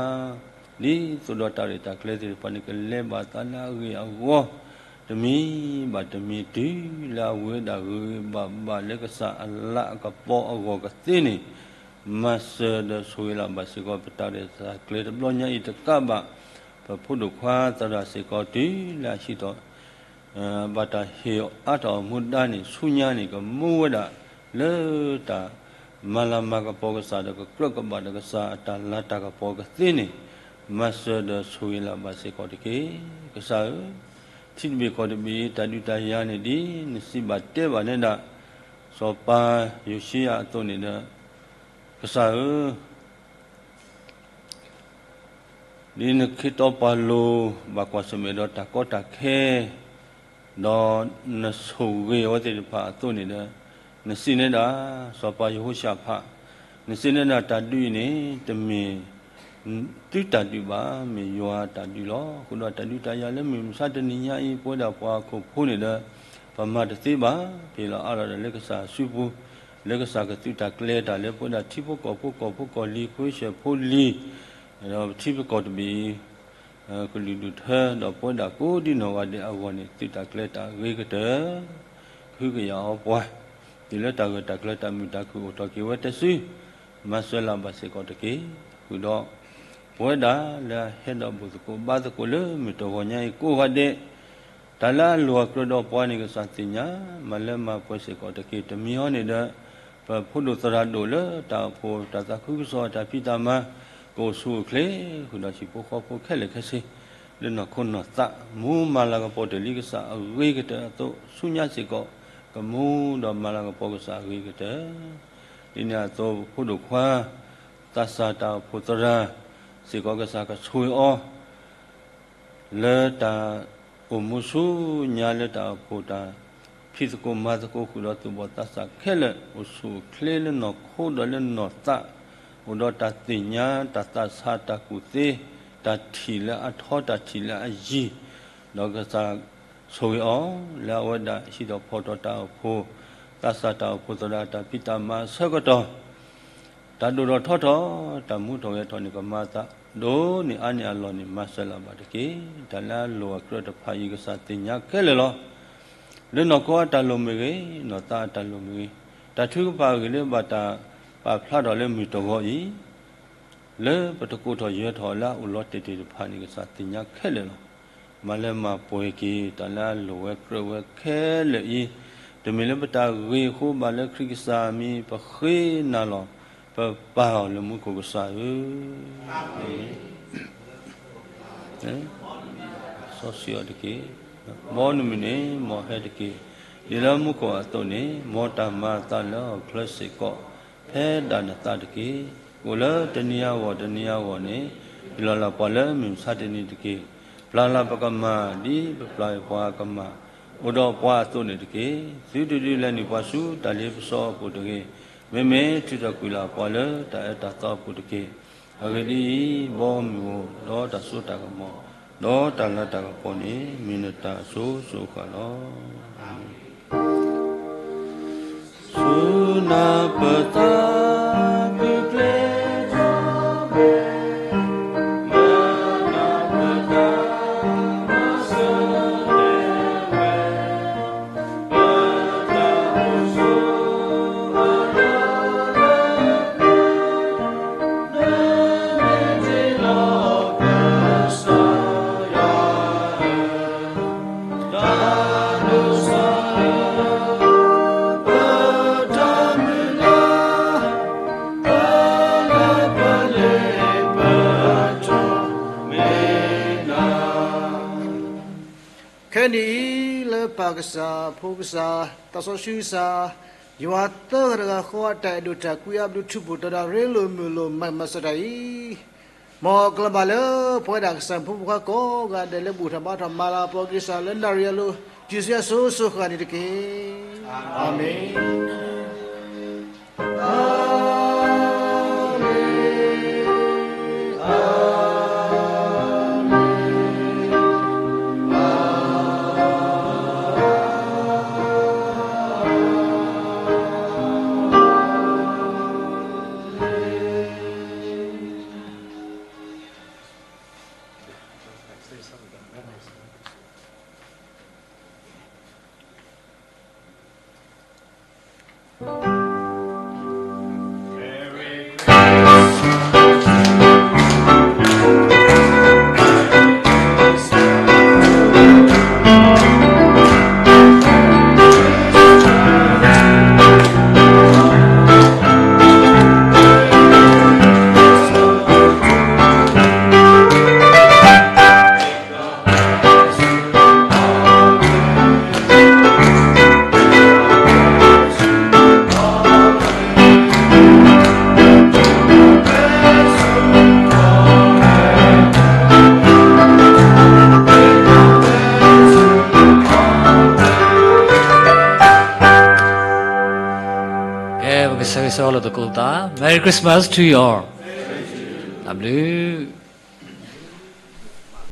ဒ်သိးဒီးတၢ်ရဲၣ်တၢ်ကျဲၤသ့ၣ်တဖၣ်န့ၣ် ကလဲၤဘၣ်သးလၢအဂ့ၢ်အဝီ တမံၤဘၣ်တမံၤ တုၤလၢအဝဲဒၣ်ဂ့ၤဂ့ၤဘၣ်ဘၣ်လၢကစၢ်အလၤအကပီၤအဂီၢ်ကသ့န့ၣ် မၤစၢၤဒီးဆိၣ်ဂ့ၤလၢ်ဘၣ်စ့ၢ်ကီး ပတၢ်ရဲၣ်တၢ်ကျဲၤတဘျီညါအံၤတကးဘၣ် ပဖိဒိၣ်ခွါသရၣ်စ့ၢ်ကီးတုၤလၢအဟံးထီၣ် ဘၣ်တၢ်ဟ့ၣ်အီၤအါထီၣ်အမူဒါန့ၣ် ဆူညါန့ၣ် ကမူဝဲဒၣ်လၢတၢ်မၤလၤမၤကပီၤကစၢ်ဒီး ကကြၢးကဘၣ်ဒီးကစၢ်အတၢ်လၤတၢ်ကပီၤကသ့န့ၣ် မၤစၢၤဒီးဆိၣ်ဂ့ၤလၢ်ဘၣ်စ့ၢ်ကီးတက့ၢ်. ကစၢ်ဧၢ, ထံတဘ့ၣ်ကီၢ်တဘ့ၣ်အံၤ တၢ်ဒုးတၢ်ယၤန့ၣ် ဒ်နစံးဘၣ်တဲဘၣ်နဲဒၣ် စီၤပၤယိၤၡံယၤအသိးန့ၣ်ဒီး ကစၢ်ဧၢ, ဒ်နခ့တီပှၤလိၤ ဘၣ်ကွၢ်ဆၢၣ်မဲာ်ဒီးတၢ်ကီတၢ်ခဲ ဒီးနဆိၣ်ဂ့ၤအဝဲသ့ၣ်တဖၣ်အသိးန့ၣ်ဒီး နစံးနဲဒၣ် စီၤပၤယဟိၤၡၣ်ဖး, နစံးနဲဒၣ်တၢ်ဒုးအံၤန့ၣ် တမ့ၢ်သုတၢ်ဒုးဘၣ်, မ့ၢ်ယွၤအတၢ်ဒုးလီၤ. အဃိဒီးတၢ်ဒုးတၢ်ယၤလၢမုၢ်မဆါတနံၤညါအံၤ ပဝဲဒၣ်ပှၤဟီၣ်ခိၣ်ဖိန့ၣ်ဒီး ပမၤတသ့ဘၣ်, ပဟ့ၣ်လီၤအါထီၣ်ဒီးလၢကစၢ်အစုပူၤ, လၢကစၢ်ကသုးတၢ်ကျဲၤတၢ်လၢပဝဲဒၣ်ထံဖိကီၢ်ဖိ ကီၢ်ဖိကီၢ်လံၤ ဖိဆဲးဖိလံၤ ဒီးပထံပကီၢ်တဘ့ၣ်အံၤ ကလုာ်ဒူၣ်ထၢ ဒီးပဝဲဒၣ်ကိးဒံနီၢ်ဂၤဒဲးအဂီၢ်န့ၣ် သုးတၢ်ကျဲၤတၢ်အဂ့ၤကတၢၢ် ကဟုကယာ်အီၤပှၤ တုၤလၢတၢ်ဂၢၢ်တၢ်ကျၢၤတၢ်မုာ်တၢ်ခုၣ်အိၣ်ထီၣ်က့ၤဝဲတစု မၤစၢၤလၢ်ဘၣ်စ့ၢ်ကီးတက့ၢ်. ဃုာ်ဒီး ပဝဲဒၣ်လၢအဟဲဒီးဘူၣ်သကိးဘါသကိးလၢမုၢ်တဂီၤညါအံၤကိးဂၤဒဲး တၢ်လၢအလိၣ်အကြၢးဒီးပှၤန့ၣ် ကစၢ်သ့ၣ်ညါ မၤလၢမၤပှဲၤစ့ၢ်ကီးတက့ၢ်. တမံၤဟီန့ၣ်ဒီး ပဖိဒိၣ်သရၣ်ဒိၣ်လၢတၢ်အိၣ်ဖှိၣ်တၢ်သးခုကစီၣ်တၢ်ဖံးတၢ်မၤ ကအိၣ်ဆူၣ်အိၣ်ချ့ ဃုာ်ဒီးဟံၣ်ဖိဃီဖိခဲလၢာ်ခဲဆ့ လၢနီၢ်ခိနီၢ်သး မူမၤလၤကပီၤတၢ်လံကစၢ်အဂ့ၤကတၢၢ်အသိး ဆူညါစ့ၢ်ကီး ကမူဒီးမၤလၤကပီၤကစၢ်အဂ့ၤကတၢၢ် ဒ်န့ၣ်အသိး ပဖိဒိၣ်ခွါ သးစၢ်တၢ်အိၣ်ဖှိၣ်သရၣ် စ့ၢ်ကီးကစၢ်ကဆိၣ်ဂ့ၤအီၤ လၢတၢ်အိၣ်မူဆူညါလၢတၢ်အိၣ်ဖှိၣ်တၢ် ဖံးသကိးမၤသကိးဃုာ်ဒီးသူၣ်ဘီၣ်သးစၢ်ခဲလၢာ် အိၣ်ဆူၣ်အိၣ်ချ့လၢနီၢ်ခိဒီးလၢနီၢ်သး အိၣ်ဒီးတၢ်သ့ၣ်ညါ တၢ်သးဆး တၢ်ကူၣ်သ့ တၢ်ထံၣ်လၢအထီ တၢ်ထံၣ်လၢအယံၤ ဒီးကစၢ်ဆိၣ်ဂ့ၤအီၤ လၢအဝဲဒၣ်ဟံးထီၣ်ဖီၣ်ထီၣ်တၢ်အိၣ်ဖှိၣ် သးစၢ်တၢ်အိၣ်ဖှိၣ်သရၣ်တၢ်ဖံးတၢ်မၤအဆၢကတီၢ် တၢ်ဒိၣ်ထီၣ်ထီထီၣ် တၢ်မူထီၣ်ဂဲၤထီၣ်န့ၣ် ကမၤအသးဒိၣ်န့ၢ်အါန့ၢ်အလီၢ်န့ၣ် မၤစၢၤလၢ်ဘၣ်တက့ၢ်. တၢ်လၢအလိၣ်အကြၢးတဖၣ်အံၤ ကစၢ်သ့ၣ်ညါခဲလၢာ်လီၤ. လၢနီၢ်ခိအတၢ်လိၣ်မ့ၢ်ဂ့ၤ, နီၢ်သးအတၢ်လိၣ်မ့ၢ်ဂ့ၤ, တၢ်ထုကဖၣ်အဂ့ၢ်လၢဘၣ်တၢ်ပာ်ဖျါထီၣ်လၢမုၢ်တဂီၤအံၤ လၢပတကိးထီၣ်ယၢၤထီၣ်လၢအအိၣ်လီၤတ့ၢ်တ့ၢ်တဖၣ်န့ၣ် ကစၢ်သ့ၣ်ညါခဲလၢာ်လီၤ. မၤလၢမၤပှဲၤက့ၤ တၢ်လၢအလိၣ်ဝဲကြၢးဝဲခဲလၢာ်အံၤ, တမ့ၢ်လၢပတၢ်ဂ့ၤအဃိဘၣ်လၢခရံာ်ကစၢ်အမံၤ ပဃ့နၤလီၤ. ပပာ်အီၤလၢမူခိၣ်ကစၢ်ဧၢ, စီဆှံအီၤတက့ၢ်. မ်နမုၢ်န့ၣ် မ်ဟဲတက့ၢ်. ဒ်လၢမူခိၣ်အသိးန့ၣ် မ်တၢ်မၤအသးလၢဟီၣ်ခိၣ်ချၢစ့ၢ်ကီး ဖဲဒၣ်နသးတက့ၢ်. အိၣ်လၢတနံၤအဂီၢ်တနံၤအဂီၢ်န့ၣ် ဟ့ၣ်လီၤလၢပှၤလၢမုၢ်မဆါတနံၤတက့ၢ်. ပျၢ်လၢပကမၢ် ဒ်ပပျၢ်ပှၤကမၢ် အိၣ်ဒီးပှၤအသိးန့ၣ်တက့ၢ်. သုတဒုးလဲၤနုာ်ပှၤဆူတၢ်လ့ပစီအပူၤတဂ့ၤ. မ့မ့ၢ်ထုးထီၣ်ကွံာ်လၢပှၤလၢတၢ်အၢတၢ်သီအပူၤတက့ၢ်. အဂ့ၢ်ဒ်အံၤ, ဘီမုၢ်ဧိၤဒီးတၢ်စိတၢ်ကမီၤ ဒီးတၢ်လၤတၢ်ကပီၤန့ၣ် မ့ၢ်နတၢ်အစိၤစိၤအဃၣ်လီၤ. ဆူနၢ်ပၢၢ်သး မုၢ်ကျဲၤထီၣ်ဝဲ မၤနၢ်ပၢၢ်သး မၤစၢၤလဲၤဝဲ ပတၢ်အိၣ်ဆိးအလီၢ်လၢပျၢၤ ခဲနံၣ်အံၤ လၢပၢ်ကစၢ်, ဖိကစၢ်, သးစီဆှံကစၢ်, ယွၤသၢဂၤတဂၤဃီ တၢ်အဲၣ်ဒိၣ်တၢ်ကွံအါဘျုး ထူးဖှိၣ်တီၤဒၣ် ရ့လိာ်မုာ်လိာ် မၤကမၣ်စၢၤတၢ်အံၤ မ်အကျဲၤဘၣ်လၢ ပဝဲဒၣ်ကစၢ်ဖိမုၣ်ဖိခွါကိးဂၤဒဲး လၢဘူၣ်ထီၣ်ဘါထီၣ် မၤလၤကပီၤက့ၤကစၢ်လၢနၣ်ရံၣ်အလိၤ တုၤဆူညါစိၤစိၤဃၣ်ဃၣ်န့ၣ်တက့ၢ်. အၤမ့ၣ်. တၢ်ဘျုး